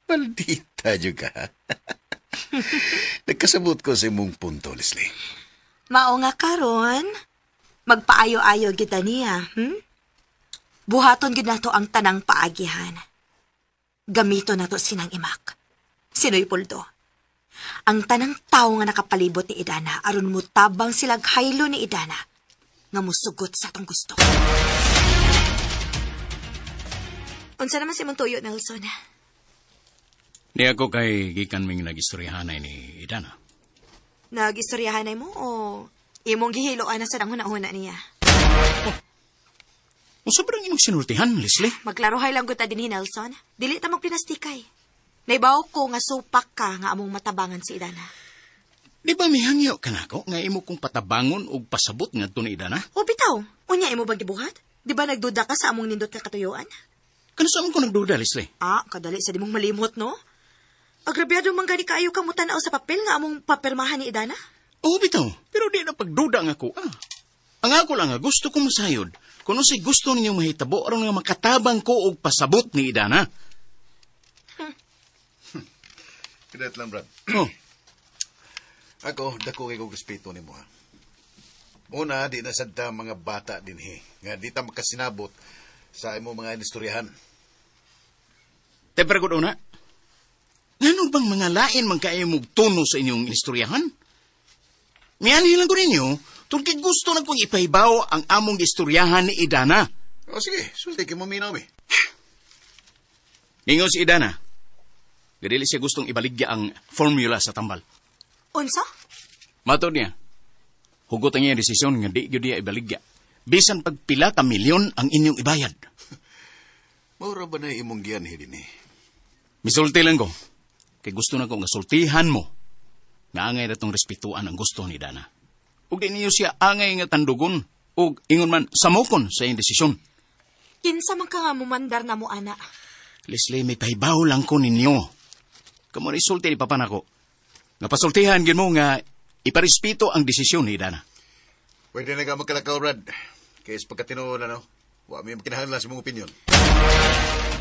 Maldita juga. Nagkasabot ko sa imong punto, Leslie. Mao nga karon, magpaayo-ayo kita niya, Buhaton gid nato ang tanang paagihan. Gamito nato sinang imak. Sinoy Puldo. Ang tanang tao nga nakapalibot ni Idana aron mutabang silag haylo ni Idana nga musugot sa atong gusto. Unsa naman si Montoyo, Nelson? Di ako kay gikan ming nagistoryahanay ni Idana. Nagistoryahanay mo o imong gihiloan na sa nang huna-huna niya? Oh, sobrang imong sinultihan, Leslie. Magklarohay lang gud ta dinhi, Nelson. Dili ta magpinastikay. Naibaw ko nga supak ka nga among matabangan si Idana. Di ba mihangyo ka nako nga imo kong patabangon og pasabot ngadto ni Idana? O bitaw, unya imo bang gibuhat? Di ba nagduda ka sa among nindot nga katuyuan? Kano sa among ko nagduda, Leslie? Ah, kadali sa di mong malimot, no? Agrabyado man gani kaayo kang mutanaw sa papel nga among papirmahan ni Idana? Oo, bitaw. Pero di na pagduda nga ko, ah. Ang ako lang nga gusto ko masayod. Kuno si gusto ninyong mahitabo aron nga makatabang ko og pasabot ni Idana. Kidat lang, Brad. Oh. Ako, dako kay kong respeto nimo, ha. Una, di na sad ta mga bata dinhi. Nga di ta makasinabot sa imo mga istoryahan. Te, pero una, ngano bang mga lain man kayo mong tono sa inyong istoryahan? Mianhi lang ko ninyo, tungkol gusto na kong ipahibaw ang among istoryahan ni Idana. O sige, sulti kay mo minaw, eh. Ningon si Idana, gadili siya gustong ibaligya ang formula sa tambal. Unsa? Matod niya, hugot ang iyang desisyon nga di gyud niya ibaligya. Bisan pagpila ka milyon ang inyong ibayad. Maura ba na imong giyan, dinhi? Misulti lang ko. Kay gusto na ko nga sultihan mo Nga angay na tong respetuan ang gusto ni Dana. Ug di niyo siya angay nga tandugon ug ingon man samokon sa iyang desisyon. Kinsa man ka nga mumandar na mo, ana. Leslie, may pahibaw lang ko ninyo. Kamo ni sulti ni Papa nako. Nga pasultihan gyud mo nga iparespeto ang desisyon ni Dana. Pwede na ka magkalakaw, Brad. Kaya sa pagkatinuod, ano, wa may makinahanglan sa mong opinion.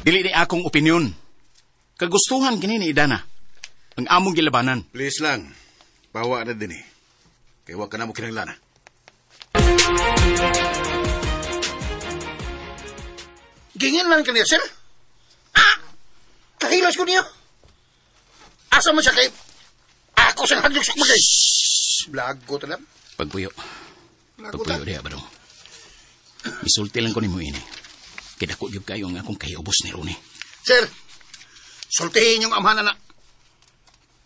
Dili ni akong opinion. Kagustuhan kini ni Idana. Ang among gilabanan. Please lang, pawa na din eh. Kaya wa ka na mo kinahanglan. Gingin lang kaniya, sir. Ah! Kahilas ko niya. Asa man siya kay... Ako siyang hadlok sa kumagay. Blago talab. Pagpuyo. Blago Pagpuyo diha ba dong? Isulti lang ko nimo ini. Kay dako gyud kayo ang akong kahiubos ni Rooney. Sir, sultihin yung amahan na.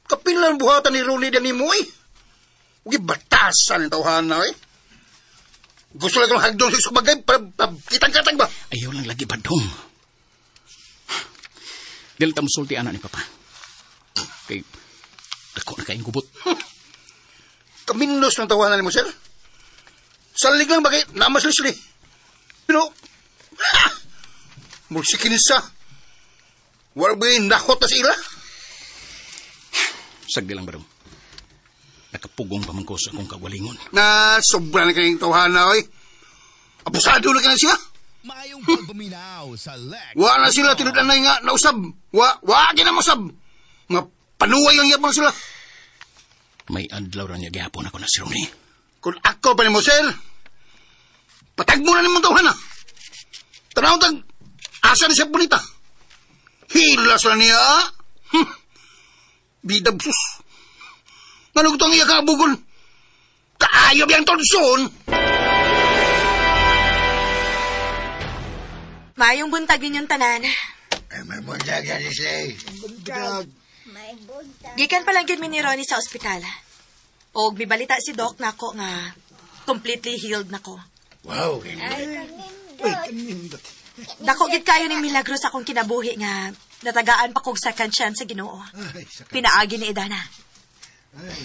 Kapilan buhatan ni Rooney din mo eh. Ugi batasan ang tawhan na eh. Gusto lang kong hagdong sa bagay para kitang-katang ba? Ayaw lang lagi badong. Dili ta mosulti ana ni Papa. Kay dako na kayong gubot. Kaminos ng tawanan mo, sir. Salig lang bagay, namaslisli. Pero, ha! Mulsikin sa. Wala ba yung nahot na sila? Sagdi lang ba dong? Nakapugong pa man ko sa akong kagwalingon. Na, sobra na kayong tawanan, oy. Abusado na ka na siya. Maayong pagpaminaw sa Lex. Wala na sila, tinudan na nga, nausab. Wa, ginamusab. Nga panuway lang yapon sila. May adlaw ra niya gihapon ako na si Rooney. Kung ako pa ni mo, sir, patag mo na ni mong tawhan, ha. Tanaw tag, asa ni siya punita. Hilas na niya, Bidab sus. Ngano ko itong iya kaabugon? Kaayob yang tolson! Maayong buntag ninyong tanan. Ay, may buntag yan, Leslie. Buntag. May buntag. Gikan pa lang gyud mi ni Ronnie sa ospital. Og mibalita si Doc nako nga completely healed nako. Wow. Ay, kanindot. Dako gid kayo ning milagro sa akong kinabuhi nga natagaan pa kog second chance sa Ginoo. Pinaagi ni Idana. Ay.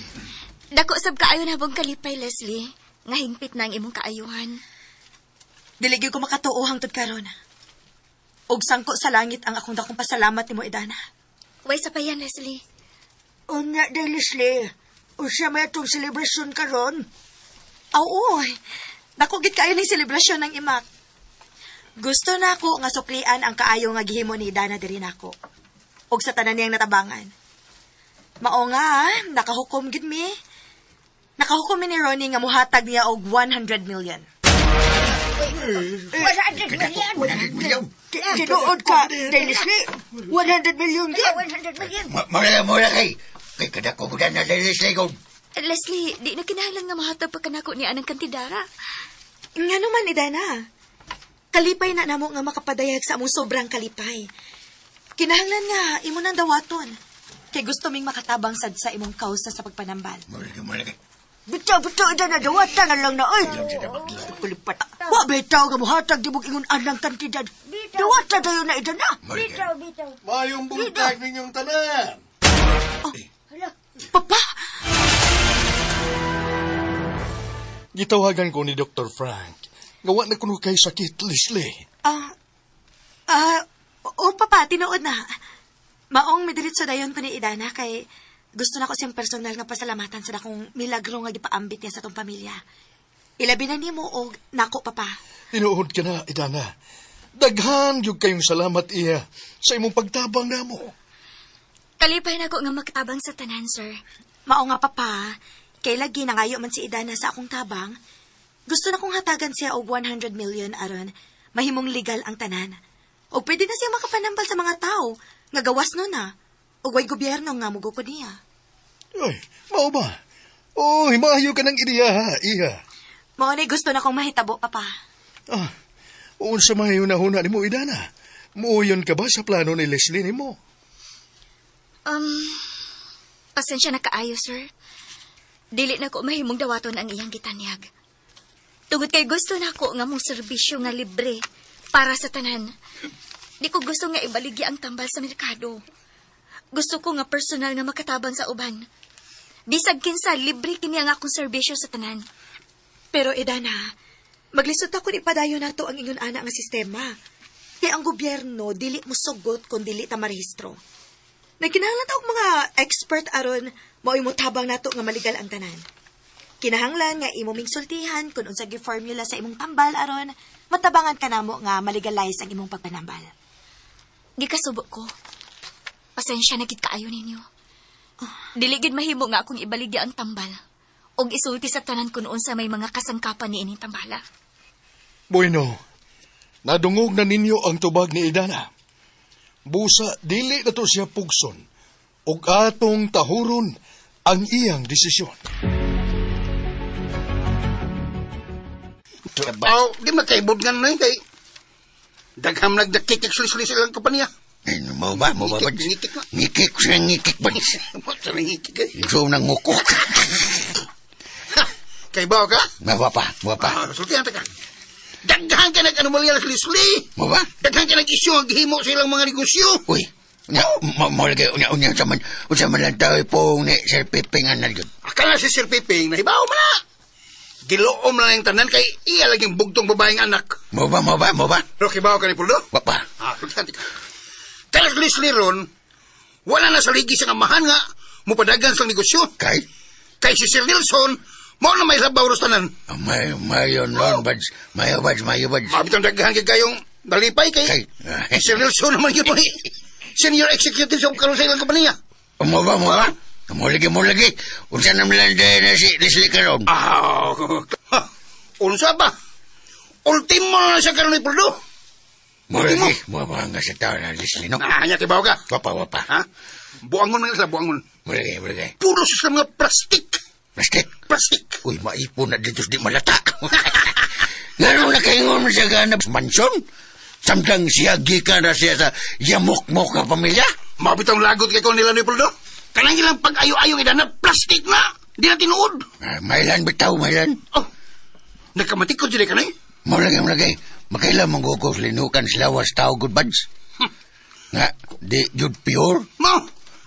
Dako sab kaayo na bang kalipay, Leslie. Nga hingpit na ang imong kaayuhan. Dili gyud ko makatuo hangtod karon. Og sangko sa langit ang akong dakong pasalamat nimo, Idana. Way sa pa yan, Leslie. Unya day, Leslie. Unsa may atong selebrasyon karon? Oo. Dako gid kaayo ning selebrasyon ng imak. Gusto na ako nga suklian ang kaayo nga gihimo ni Idana diri nako. Og sa tanan niyang natabangan. Mao nga, nakahukom gid mi. Nakahukom mi ni Ronnie nga muhatag niya og 100 million. 100 million. 100 million. Tinuod ka, Leslie. 100 million gyud. 100 million. Mura kay. Kay kadako mo na Leslie ko. Leslie, di na kinahanglan nga mahatag pa kanako niya anang kantidara. Ngano man, Idana? Kalipay na namo nga makapadayag sa among sobrang kalipay. Kinahanglan nga imo nang dawaton. Kay gusto ming makatabang sad sa imong kausa sa pagpanambal. Mura kay. Bitaw, Idana, dawatan na lang na, oy. Kulipat. Wa bitaw nga muhatag di mo ingon anang kantidad. Dawatan tayo na, Idana. Bitaw, bitaw. Mayong buntag ninyong tanan. Oh, Papa! Gitawagan ko ni Dr. Frank. Gawa na kuno kay sakit, Leslie. Oo, Papa, tinuod na. Maong midiritso dayon ko ni Idana kay gusto na ko siyang personal nga pasalamatan sa dakong milagro nga gipaambit niya sa tong pamilya. Ilabi na nimo og nako, Papa. Tinuod ka na, Idana. Daghan gyud kayong salamat iya sa imong pagtabang namo. Kalipay na ko nga makatabang sa tanan, sir. Mao nga, Papa. Kay lagi nangayo man si Idana sa akong tabang. Gusto na kong hatagan siya og 100 million aron mahimong legal ang tanan. O pwede na siya makapanambal sa mga tao nga gawas no na. O way gobyerno nga mugukod niya. Ay, mao ba? Oy, maayo ka ng ideya, ha, iha. Mao na gusto na kong mahitabo, Papa. Ah, unsa may hunahuna nimo, Idana? Muuyon ka ba sa plano ni Leslie nimo? Pasensya na kaayo, sir. Dili na ko mahimong dawaton ang iyang gitanyag. Tungod kay gusto na ko nga mong serbisyo nga libre para sa tanan. Di ko gusto nga ibaligya ang tambal sa merkado. Gusto ko nga personal nga makatabang sa uban. Bisag kinsa, libre kini ang akong serbisyo sa tanan. Pero Edana, maglisod ako ni padayon nato ang ingon ana nga sistema. Kay ang gobyerno dili mo sugot kung dili ta marehistro. Nagkinahanglan ta og mga expert aron maoy motabang nato nga maligal ang tanan. Kinahanglan nga imo ming sultihan kung unsa gi formula sa imong tambal aron matabangan ka namo nga malegalize ang imong pagpanambal. Gikasubo ko. Pasensya na gid kaayo ninyo. Dili gid mahimo nga akong ibaligya ang tambal og isulti sa tanan kun unsa may mga kasangkapan ni ining tambala. Bueno, nadungog na ninyo ang tubag ni Idana. Busa, dili na to siya pugson ug atong tahuron ang iyang desisyon. Oh, di makaibod nga na kay dagham nagdakikik sulis-sulis ilang kompanya. Mo ba? Mo ba? Ngikik na. Ngikik siya, ngikik ba? Ngikik eh. Ikaw nang mukok. Kay ba ka? Mawa pa, mawa pa. Sultihan ta ka. Daghan ka nag-anomalya na sulisuli. Mo ba? Daghan ka nag-isyu ang gihimo sa ilang mga negosyo. Uy, unya, mo lagi, unya, unsa man lang tao pong ni Sir Piping ang nagyod. Akala si Sir Piping, nahibaw man na. Giloom lang yung tanan kay iya laging bugtong babaeng anak. Mo ba, mo ba, mo ba? Pero kibaw ka ni Puldo? Wa pa. Sultihan ta ka. Kaya sulisuli ron, wala na sa ligi sa amahan nga mupadagan sa negosyo. Kay? Kay si Sir Nelson, mao na may labaw ros tanan. Mayo nun, bads. Mayo, bads, mayo, bads. Mabitang daghan kay kayong nalipay kay Sir Nelson naman yun. Senior executive sa karon sa ilang kompanya. Mo ba, mo ba? Mo lagi, mo lagi. Unsa naman lang na si Leslie karon? Unsa ba? Ultimo na siya karon ni Puldo. Mo lagi, mo ba nga sa tao na Leslie, no? Anya, kibaw ka? Wapa, wapa. Ha? Buangon na sila, buangon. Mo lagi, mo lagi. Puno sa mga plastik. Plastik? Plastik. Uy, maipon na dito di malata. Ngano na kaingon siya ganap mansyon? Samtang siya gikan na siya sa yamok-mok ka pamilya? Mabitang lagot kay ko nila ni Puldo. Kanang ilang pag-ayo-ayo ida na plastik na. Di na tinuod. Mailan bitaw, mailan. Oh, nagkamatikod sila ka na eh. Malagay, malagay. Makailan manggukos linukan sila was tao good buds. Nga, di jud pure? Mo,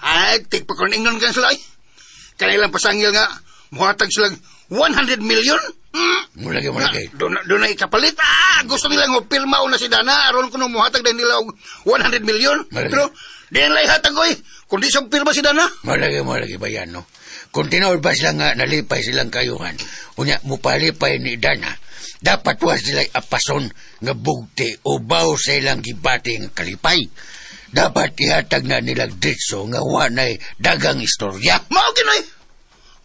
ay, tigpakuningnon kan sila eh. Kanilang pasangil nga, muhatag silang 100 million. Mulagi, mulagi. Doon na ikapalit. Gusto nila ng pirma o na si Dana. Aron ko nung muhatag dahil nila og 100 million. Malagi. Pero, di nila ihatag ko eh. Kundi sa pirma si Dana. Malagi, malagi ba yan, no? Kung tinuod ba sila nga nalipay silang kayuhan, unya, mupalipay ni Dana, dapat was sila apason nga bugti o baw sa ilang gibati nga kalipay. Dapat ihatag na nilang ditso nga wanay dagang istorya. Mao ginoy!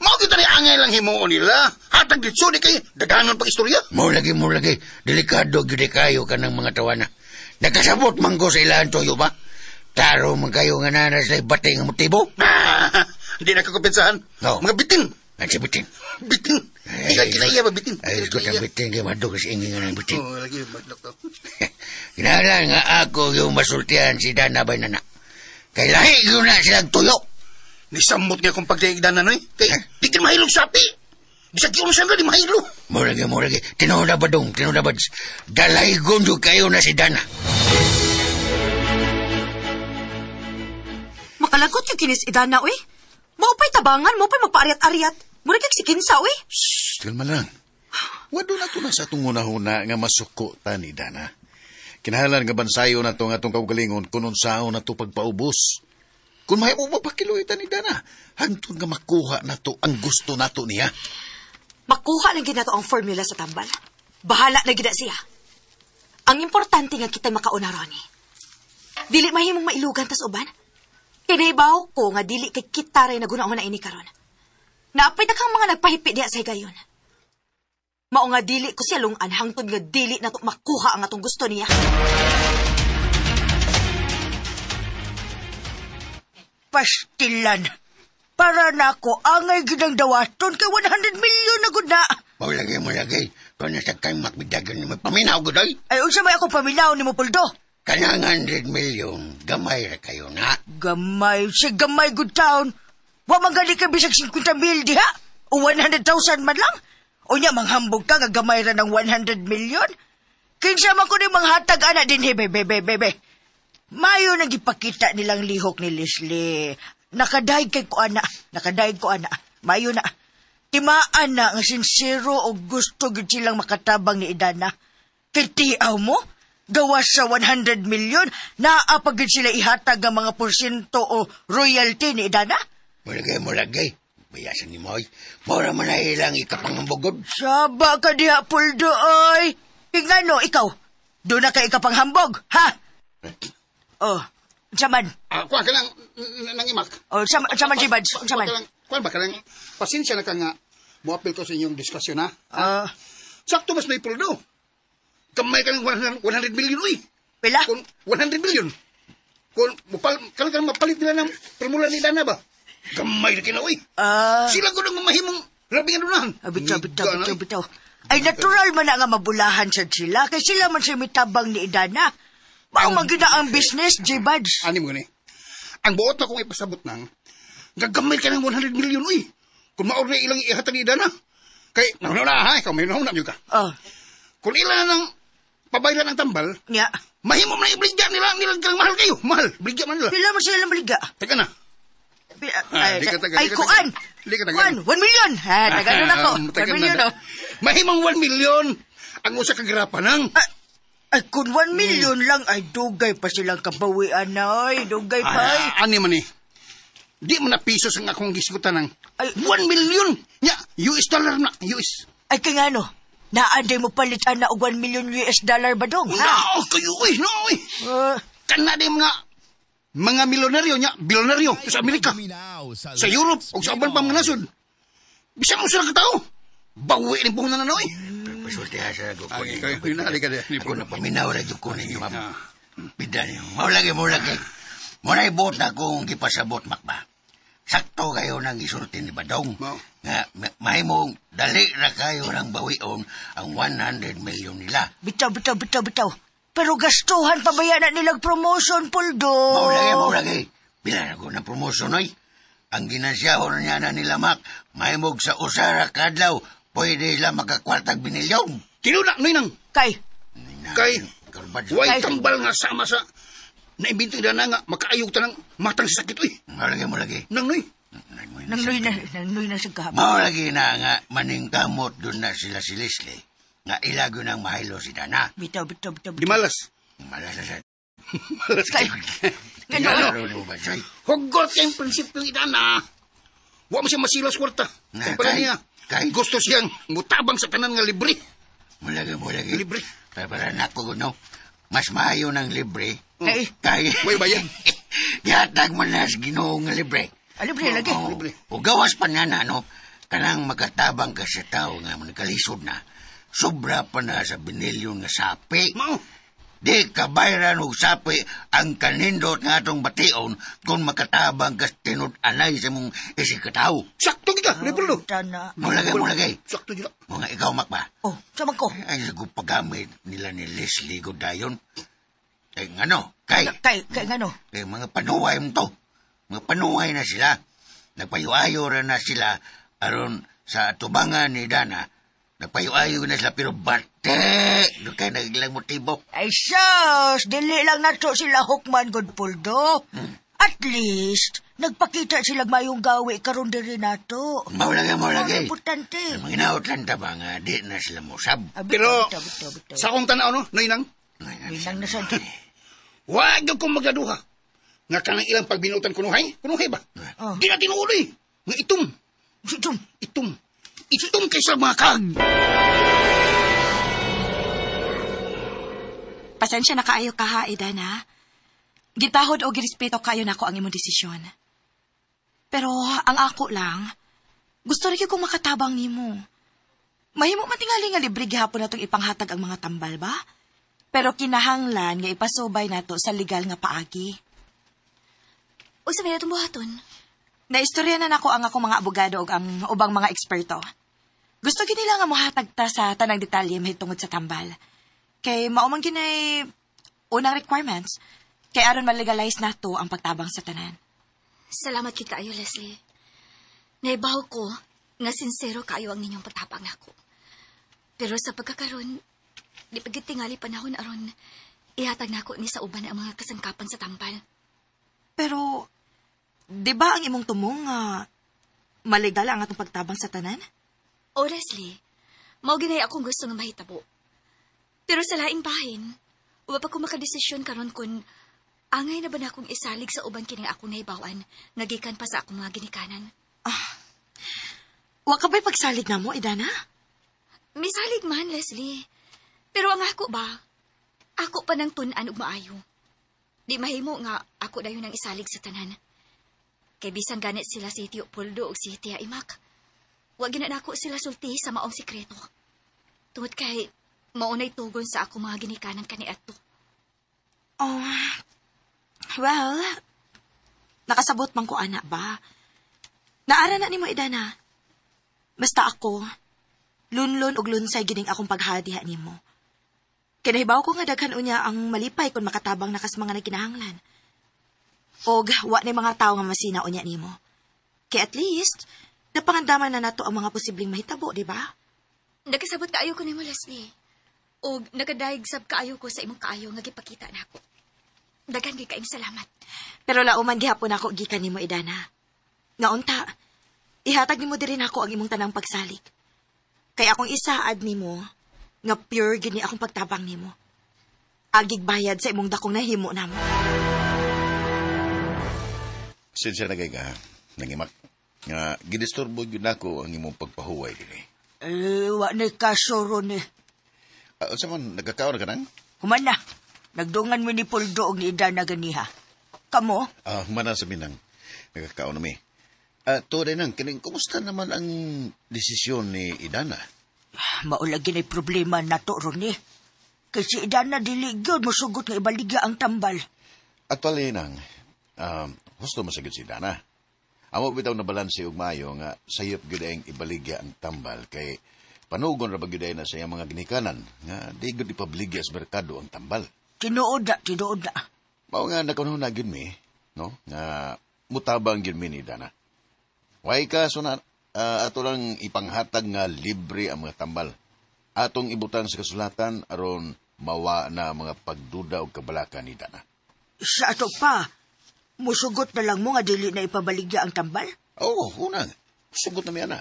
Mao kita ni angay lang himuon nila. Hatag ditso di kay daghanon pag istorya. Mo lagi, delikado gyud kayo kanang mga tawana. Nakasabot man ko sa ilahan toyo ba? Taro man kayo nga nana sila batay nga motibo. Hindi na kakumpensahan. No. Mga bitin. Ang si bitin. Bitin. Ay, kinaiya ba bitin? Ay, ko ang bitin kay madug sa ingin nga ng bitin. Oo, lagi madlok to. Kinahanglan nga ako yung masultihan si Dana bay nana. Kay lahi yun na silang tuyo. Nisamot nga kung pagdaig Dana noy. Kay di ka mahilog sa api. Bisag yun saan di mahilo. Muragi, muragi. Tinuod na ba dong? Tinuod na ba? Dalaygon doon kayo na si Dana. Makalagot yung kinis Idana, uy. Maupay tabangan, maupay magpaariat-ariat. Murag yung si Kinsa, uy. Shhh, kalma lang. Wado na to na sa itong una-una nga masuko ta ni Dana. Kinahalan nga bansayo na to nga itong kaugalingon kung unsao na to pagpaubos. Kung mahimo mapakiluy ta ni Dana, hangtod nga makuha na to ang gusto nato niya. Makuha lang gid nato ang formula sa tambal. Bahala na gid siya. Ang importante nga kita makauna, Ronnie. Dili mahimong mailugan tas uban. Kinahibaw ko nga dili kay kita ray naguna-una ini karon. Naapay na kang mga nagpahipi diya sa higayon. Mao nga dili ko siya lungan hangtod nga dili na to makuha ang atong gusto niya. Pastilan. Para nako angay gid ang dawaton kay 100 million na gud na. Mo lagi. Kung nasa kay makbidagan ni paminaw gud oy. Ay unsa may ako paminaw nimo Puldo? Kanang 100 million, gamay ra kayo na. Gamay, si gamay good town. Wa man gali ka bisag 50 mil diha. O 100,000 man lang. O nya manghambog ka nga gamay ra ng 100 million. Kinsa man ko ni manghatag ana dinhi be be be be. Mayo nang gipakita nilang lihok ni Leslie. Nakadaig kay ko ana, nakadaig ko ana. Mayo na. Timaan na nga sinsero o gusto gyud silang makatabang ni Idana. Kay tiaw mo, gawas sa 100 million, naa pa gyud sila ihatag ang mga porsyento o royalty ni Idana. Mulagay, mulagay. Bayasan ni Moy. Mora man na ilang ikapangambugod. Saba ka diha, Puldo, oy. Ingano, ikaw, doon na ka ikapanghambog, ha? Oh, saman. Kuan ka lang, nang imak. Oh, saman, si Bads, saman. Kuan ba ka lang, pasensya na ka nga, muapil ko sa inyong diskusyon, ha? Sakto mas may Puldo. Kamay ka ng 100 million, uy. Pila? Kung 100 million. Kung kanang mapalit nila ng formula ni Dana ba? Gamay na kina, uy. Sila ko nang mamahimong labing anunahan. Bitaw, bitaw, bitaw, bitaw. Ay, natural man na nga mabulahan sa sila. Kay sila man siya mitabang ni Idana. Mao man gyud ang business, J-Buds. Ani mo gani? Ang buot na kong ipasabot nang, gagamay ka ng 100 million, uy. Kung maor na ilang ihatag ni Idana. Kay, nauna na, ha? Ikaw, may nauna ka. Kung ilan na ng pabaylan ang tambal, yeah, mahimo man na ibligya nila, nilang mahal kayo. Mahal, bligya man nila. Pila man sila maligya? Teka na. Ay, kuan! Kuan! 1 million! Ha, tagano na ko. 1 million, oh. Mahimong 1 million! Ang usa ka grapa nang. Ay, kung 1 million lang, ay dugay pa silang kabawian na, ay. Dugay pa, ay. Ani man eh. Di man na pisos ang akong gisgutan ng 1 million! Nya, US dollar na, US. Ay, kaya nga no, naaday mo palitan na og 1 million US dollar ba dong, ha? No, kayo, uy, no, uy. Kana di mga milyonaryo niya, bilyonaryo sa Amerika, sa Europe, o sa ubang pang mga nasod. Bisan mo sila katao. Bawi ni buong nananoy. Pasulti ha sa ko. Ako na paminaw na ko ninyo, ma'am. Bida niyo. Maulagi, maulagi. Muna ibot na kung gipasabot, makba. Sakto kayo nang isulti ni Badong. Nga, mahimong dali na kayo ng bawion ang 100 million nila. Bitaw, bitaw, bitaw, bitaw. Pero gastuhan pa ba yan na nilang promotion, Puldo? Maulagi, maulagi. Bila na ko ng promotion, oy. Ang ginansiyahon niya na nila, Mac, mahimog sa usara kadlaw, pwede sila makakwartag binilyon. Tinuna, noy nang. Kay? Kay, way tambal nga sama sa naimbento na nga, makaayog ta ng matang sa sakit, oy. Maulagi, maulagi. Nang noy. Nang noy na, nang noy na sa kahapon. Maulagi na nga, maningkamot doon na sila si Leslie. Nga ilago ng mahilo si Dana. Bitaw, bitaw, bitaw. Di malas. Malas na siya. Malas kayo. Gano? Hugot kayong prinsipyong idana. Huwag mo siya masilas kwarta. Kaya pala niya, gusto siyang mutabang sa tanan nga libre. Mulagi, mulagi. Libre. Para nako, no? Mas maayo ng libre. Kay? Kay. May bayan. Gihatag mo na sa Ginoo nga libre. Libre lagi. Libre. O gawas pa nga na, no? Kanang makatabang ka sa tao nga nagkalisod na. Sobra pa na sa binilyon nga sapi. Mao. Di kabayran og sapi ang kanindot nga atong bation kung makatabang ka tinud-anay sa mong isikataw. Sakto kita, Leopoldo. Mulagay, mulagay. Sakto kita. Mga ikaw, Makba. Oh, sama ko. Ay, sagot paggamit nila ni Leslie Godayon. Ay, ngano? Kay. Kay, ngano? Kay mga panuway mo to. Mga panuway na sila. Nagpayo-ayo na sila aron sa tubangan ni Dana. Nagpayo-ayo na sila, pero bate! Doon kayo nagilang motibo. Ay, sus! Dili lang nato sila hukman, good Puldo. At least, nagpakita silang mayong gawi karon diri nato. Maulagay, maulagay. Ang importante. Mga inaot lang ta ba nga, di na sila mosab. Pero, sa akong tanaw, no? Noinang? Noinang na siya. Huwag yung kong magdaduha. Nga kanang ilang pagbinutan kunuhay? Kunuhay ba? Oh. Di na tinuod eh. Nga itum. Itum? Itum. Itum kaysa mga kag. Pasensya na kaayo ka ha, Idana. Gitahod o girespeto kayo nako ang imong desisyon. Pero ang ako lang, gusto rin kong makatabang nimo. Mahimo man tingali nga libre gihapon natong ipanghatag ang mga tambal ba? Pero kinahanglan nga ipasubay nato sa legal nga paagi. Unsa may atong buhaton? Naistorya na nako ang akong mga abogado ug ang ubang mga eksperto. Gusto gid nila nga mohatag ta sa tanang detalye mahitungod sa tambal. Kay mao man ginay unang requirements kay aron malegalize nato ang pagtabang sa tanan. Salamat kid kaayo, Leslie. Naibaw ko nga sinsero kaayo ang ninyong pagtabang nako. Pero sa pagkakaron, di pa gid tingali panahon aron ihatag nako ni sa uban ang mga kasangkapan sa tambal. Pero di ba ang imong tumong nga maligal ang atong pagtabang sa tanan? O, Leslie, mao ginay akong gusto nga mahitabo. Pero sa laing bahin, wa pa ko makadesisyon karon kung angay na ba na akong isalig sa uban kining akong nahibawan, nga gikan pa sa akong mga ginikanan. Wa ka ba'y pagsalig na mo, Idana? Misalig man, Leslie. Pero ang ako ba, ako pa ng tun-an og maayo. Di mahimo nga ako dayon ang isalig sa tanan. Kay bisan ganit sila si Tio Poldo o si Tia Imak. Wa gina nako sila sulti sa maong sikreto. Tungod kay maunay tugon sa ako mga ginikanan kaniadto. Oh, well, nakasabot man ko, ana ba? Naara na nimo, Idana. Basta ako, lunlon og lunsay gining akong paghadiha nimo. Kinahibaw ko nga daghan unya ang malipay kung makatabang nakas mga nagkinahanglan. Og wa na mga tao nga masina unya nimo. Kaya at least, napangandaman na nato ang mga posibleng mahitabo, di ba? Nakasabot kaayo ko nimo, Leslie. Og nakadayeg sab kaayo ko sa imong kaayo nga gipakita nako. Daghan gyud kaayong salamat. Pero lauman gihapon ako gikan nimo, Idana. Nga unta, ihatag nimo diri nako ang imong tanang pagsalig. Kay akong isaad nimo nga pure gyud ni akong pagtabang nimo. Agig bayad sa imong dakong nahimo namo. Sinsya na kay ka, nangimak. Nga, gidisturbo gyud nako ang imong pagpahuway dinhi. Eh, wa na kaso ron eh. Unsa man, nagkakaon ka nang? Human na. Nagdungan mi ni Poldo og ni Idana ganiha. Kamo? Human na sa minang. Nagkakaon na mi. To rin ang, kining, kumusta naman ang desisyon ni Idana? Maulagi na'y problema na to, Ronnie. Kay si Idana dili gyud mosugot nga ibaligya ang tambal. Actually, nang, husto masagod si Idana. Amo bitaw na balanse og maayo nga sayop gyud ang ibaligya ang tambal kay panugon ra ba gyud na sa iyang mga ginikanan nga di gyud ipabaligya sa merkado ang tambal. Tinuod na, tinuod na. Mao nga nakunho na gyud mi, no? Nga mutabang gyud mi ni Idana. Way kaso na ato lang ipanghatag nga libre ang mga tambal. Atong ibutang sa kasulatan aron mawa na mga pagduda og kabalaka ni Dana. Sa ato pa, musugot na lang mo nga dili na ipabaligya ang tambal? Oo, unang. Sugot na mi ana.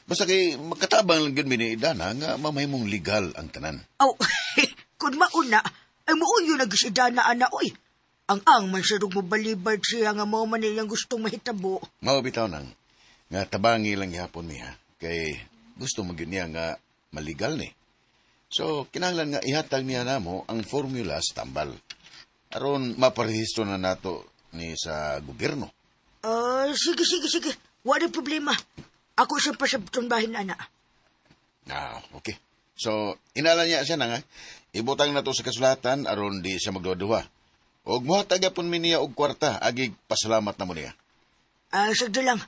Basta kay magkatabang lang gyud mi ni Idana nga mamahimong legal ang tanan. Aw, kun mauna, ay muuyo na gyud si Idana ana oy. Ang man sa rug mobalibad siya nga mao man iyang gustong mahitabo. Mao bitaw nang nga tabangi lang gihapon mi ha. Kay gusto mo gyud niya nga maligal ni. So kinahanglan nga ihatag niya namo ang formula sa tambal. Aron maparehistro na nato ni sa gobyerno. Sige. Wala problema. Ako siyang pasabton bahin, ana. Okay. So, inala niya siya na nga. Ibutang na to sa kasulatan aron di siya magduha-duha. Og muhatag yapon mi niya og kwarta, agig pasalamat na mo niya. Sagdo lang.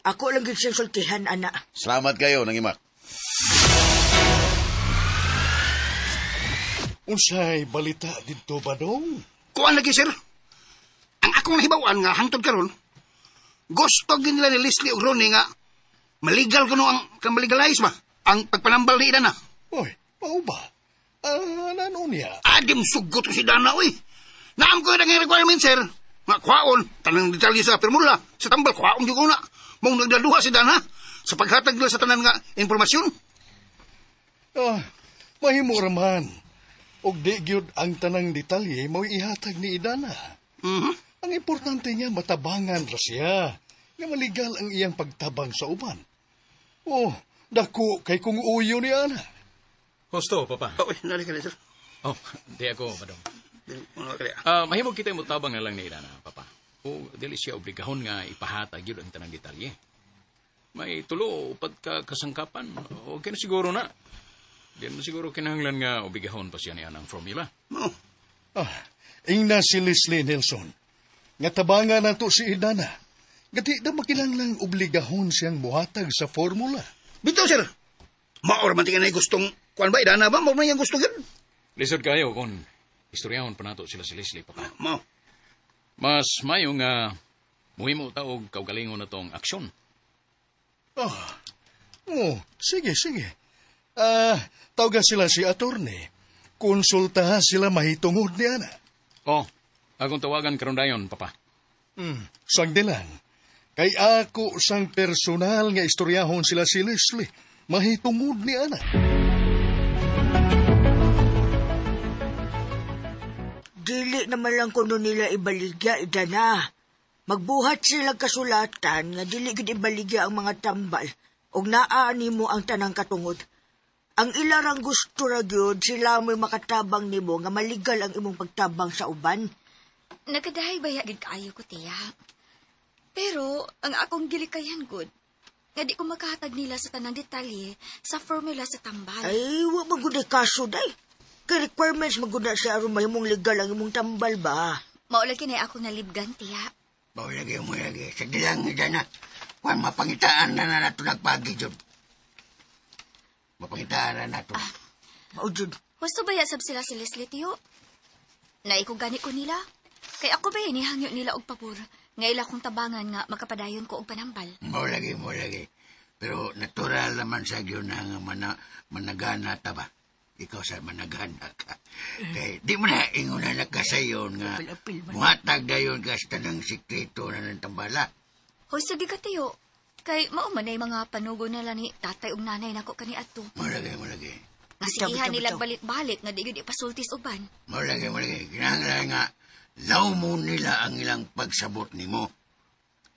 Ako lang gyud siyang sultihan, ana. Salamat kayo, nangimak. Unsay balita didto ba dong? Kuan lagi, sir. Ang akong nahibaw-an nga hangtod karon, gusto gyud nila ni Leslie og Ronnie nga maligal kuno ang maligalize ba ang pagpanambal ni Idana. Oy, mao ba? Ano niya? Adim sugot ko si Dana, oy. Naam ko ang requirement, sir. Nga kwaon, tanang detalye sa formula, sa tambal, kwaon gyud ko na. Mong nagdaduha si Dana sa paghatag nila sa tanan nga impormasyon. Mahimo raman. Og di gyud ang tanang detalye mao ihatag ni Idana. Mm-hmm. Ang importante niya matabangan ra siya nga maligal ang iyang pagtabang sa uban. Oh, dako kay kung uyo ni Ana. Husto, papa. Oh, nari ka na, sir. Oh, di ako, madam. Mahimo kita mo tabang na lang ni Idana, papa. O dili siya obligahon nga ipahatag yun ang tanang detalye. May tulo upad ka kasangkapan. Okay na siguro na. Di mo siguro kinahanglan nga obligahon pa siya niya ng formula. Oh. Ingna si Leslie Nelson. Nga tabangan na to si Idana. Gati na makinahanglang obligahon siyang muhatag sa formula. Bitaw, sir. Maor man tingnan ay gustong kuan ba, Idana ba? Maor man yung gusto yun. Lisod kayo kung istoryahon pa nato sila si Leslie, papa. Mao. Mas mayo nga muhimo ta og kaugalingon na tong aksyon. Oh, sige. Tawga sila si attorney. Konsultahan sila mahitungod ni Ana. Oh, akong tawagan karon dayon, papa. Sangdi lang. Kay ako sang personal nga istoryahon sila si Leslie. Mahitungod ni ana. Dili naman lang kuno nila ibaligya, Idana. Magbuhat sila kasulatan nga dili gid ibaligya ang mga tambal ug naa nimo ang tanang katungod. Ang ilarang gusto ra gyud sila mo'y makatabang nimo nga maligal ang imong pagtabang sa uban. Nagkadahay baya gid kaayo ko, tiya. Pero ang akong gilikayan gud, nga di ko makahatag nila sa tanang detalye sa formula sa tambal. Ay, wa man gud ay kaso day. Kay requirements man gud na siya aron mahimong legal ang imong tambal ba. Mao lagi na ako nalibgan, tiya. Mao lagi, mo lagi. Sige lang, Idana. Kung mapangitaan na na nato nagpagi, Jud. Mapangitaan na nato. Mao, Jud. Husto ba sab sila si Leslie, tiyo? Naiko gani ko nila. Kay ako ba nihangyo nila og pabor nga ila kong tabangan nga makapadayon ko og panambal. Mao lagi, mo lagi. Pero natural naman sa gyud na nga managana ta ba? Ikaw sa managana ka. Kay di mo na ingon na nakasayon nga muhatag dayon ka sa tanang sikreto na ng tambala. Hoy, sige ka, tiyo. Kay mao man ay mga panugo nila ni tatay ug nanay nako kani adto. Mao lagi, mo lagi. Nga sigihan nila balik-balik nga di gyud ipasultis uban. Mao lagi, mo lagi. Kinahanglan nga law mo nila ang ilang pagsabot nimo.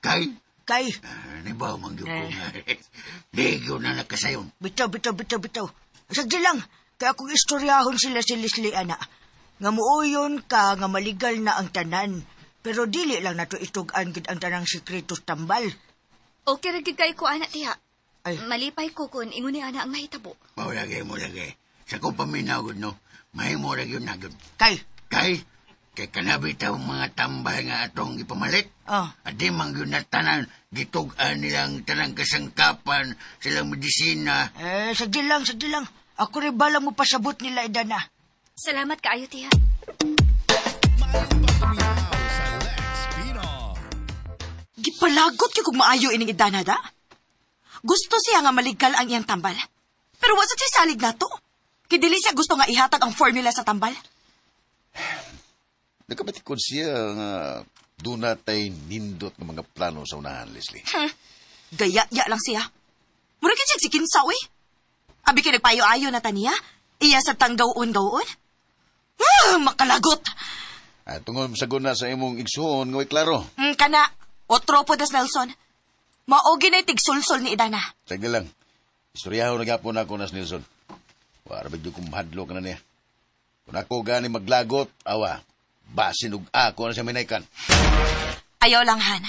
Kay? Kay? Nibaw man gyud ko nga. Di gyud na nakasayon. Bitaw, bitaw, bitaw, bitaw. Sagdi lang. Kaya kung istoryahon sila si Leslie, ana, nga muoyon ka nga maligal na ang tanan. Pero dili lang nato itug-an gid ang tanang sikreto tambal. Okay ra gid kay ko, ana, tiya. Ay. Malipay ko kun ingon ni ana ang mahitabo. Mao lagi, mo lagi. Sa kong paminaw gud no, mahimo ra gyud na gyud. Kay? Kay? Kay kanabi taw mga tambal nga atong gipamalit. Ah. Adi man gyud na tanan gitug-an nilang tanang kasangkapan, silang medisina. Eh, sagdi lang, sagdi lang. Ako rin bala mo pasabot nila, Idana. Salamat kaayo, tiya. Gipalagot kay kung maayo ining Idana da. Gusto siya nga maligal ang iyang tambal. Pero wa sa siya salig nato. Kay dili siya gusto nga ihatag ang formula sa tambal. Nakabatikod siya nga doon natay nindot ng mga plano sa unahan, Leslie. Gaya-ya lang siya. Mura gid siya si Kinsa, uy. Abi kay nagpayo-ayo na taniya. Iya sa tanggaw-un-gaw-un. Makalagot! Ay, tungod sagot na sa imong igsuon, nga way klaro. Kana, otro po das Nelson. Maogi na tigsulsul ni Idana. Sige lang. Istoryahon na gapon ako nas Nelson. Wara ba kung mahadlo ka na niya. Kung ako gani maglagot, awa, basin og ako na siya minaykan. Ayaw lang, Han.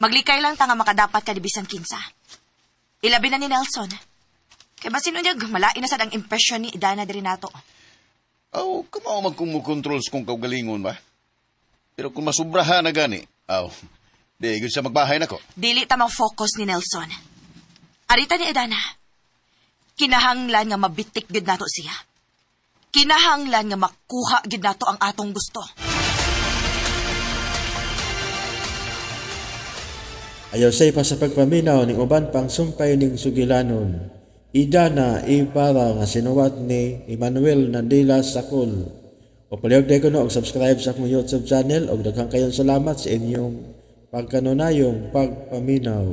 Maglikay lang ta nga makadapat ka di bisan kinsa. Ilabi na ni Nelson. Kay basin unyag, malain na sad ang impression ni Idana diri nato. Aw, kamao man kung mo-control sa kung kaugalingon ba? Pero kung masubrahan na gani, aw, di gud siya magbahay nako. Dili ta focus ni Nelson. Arita ni Idana. Kinahanglan nga mabitik gid nato siya. Kinahanglan nga makuha gid nato ang atong gusto. Ayaw say pa sa pagpaminaw ning uban pang sumpay ning sugilanon. Idana Ibarra nga sinuwat ni Emmanuel Nandila Sakol. O palihog day ko no og subscribe sa akong YouTube channel og daghang kayong salamat sa inyong pagkanunayong pagpaminaw.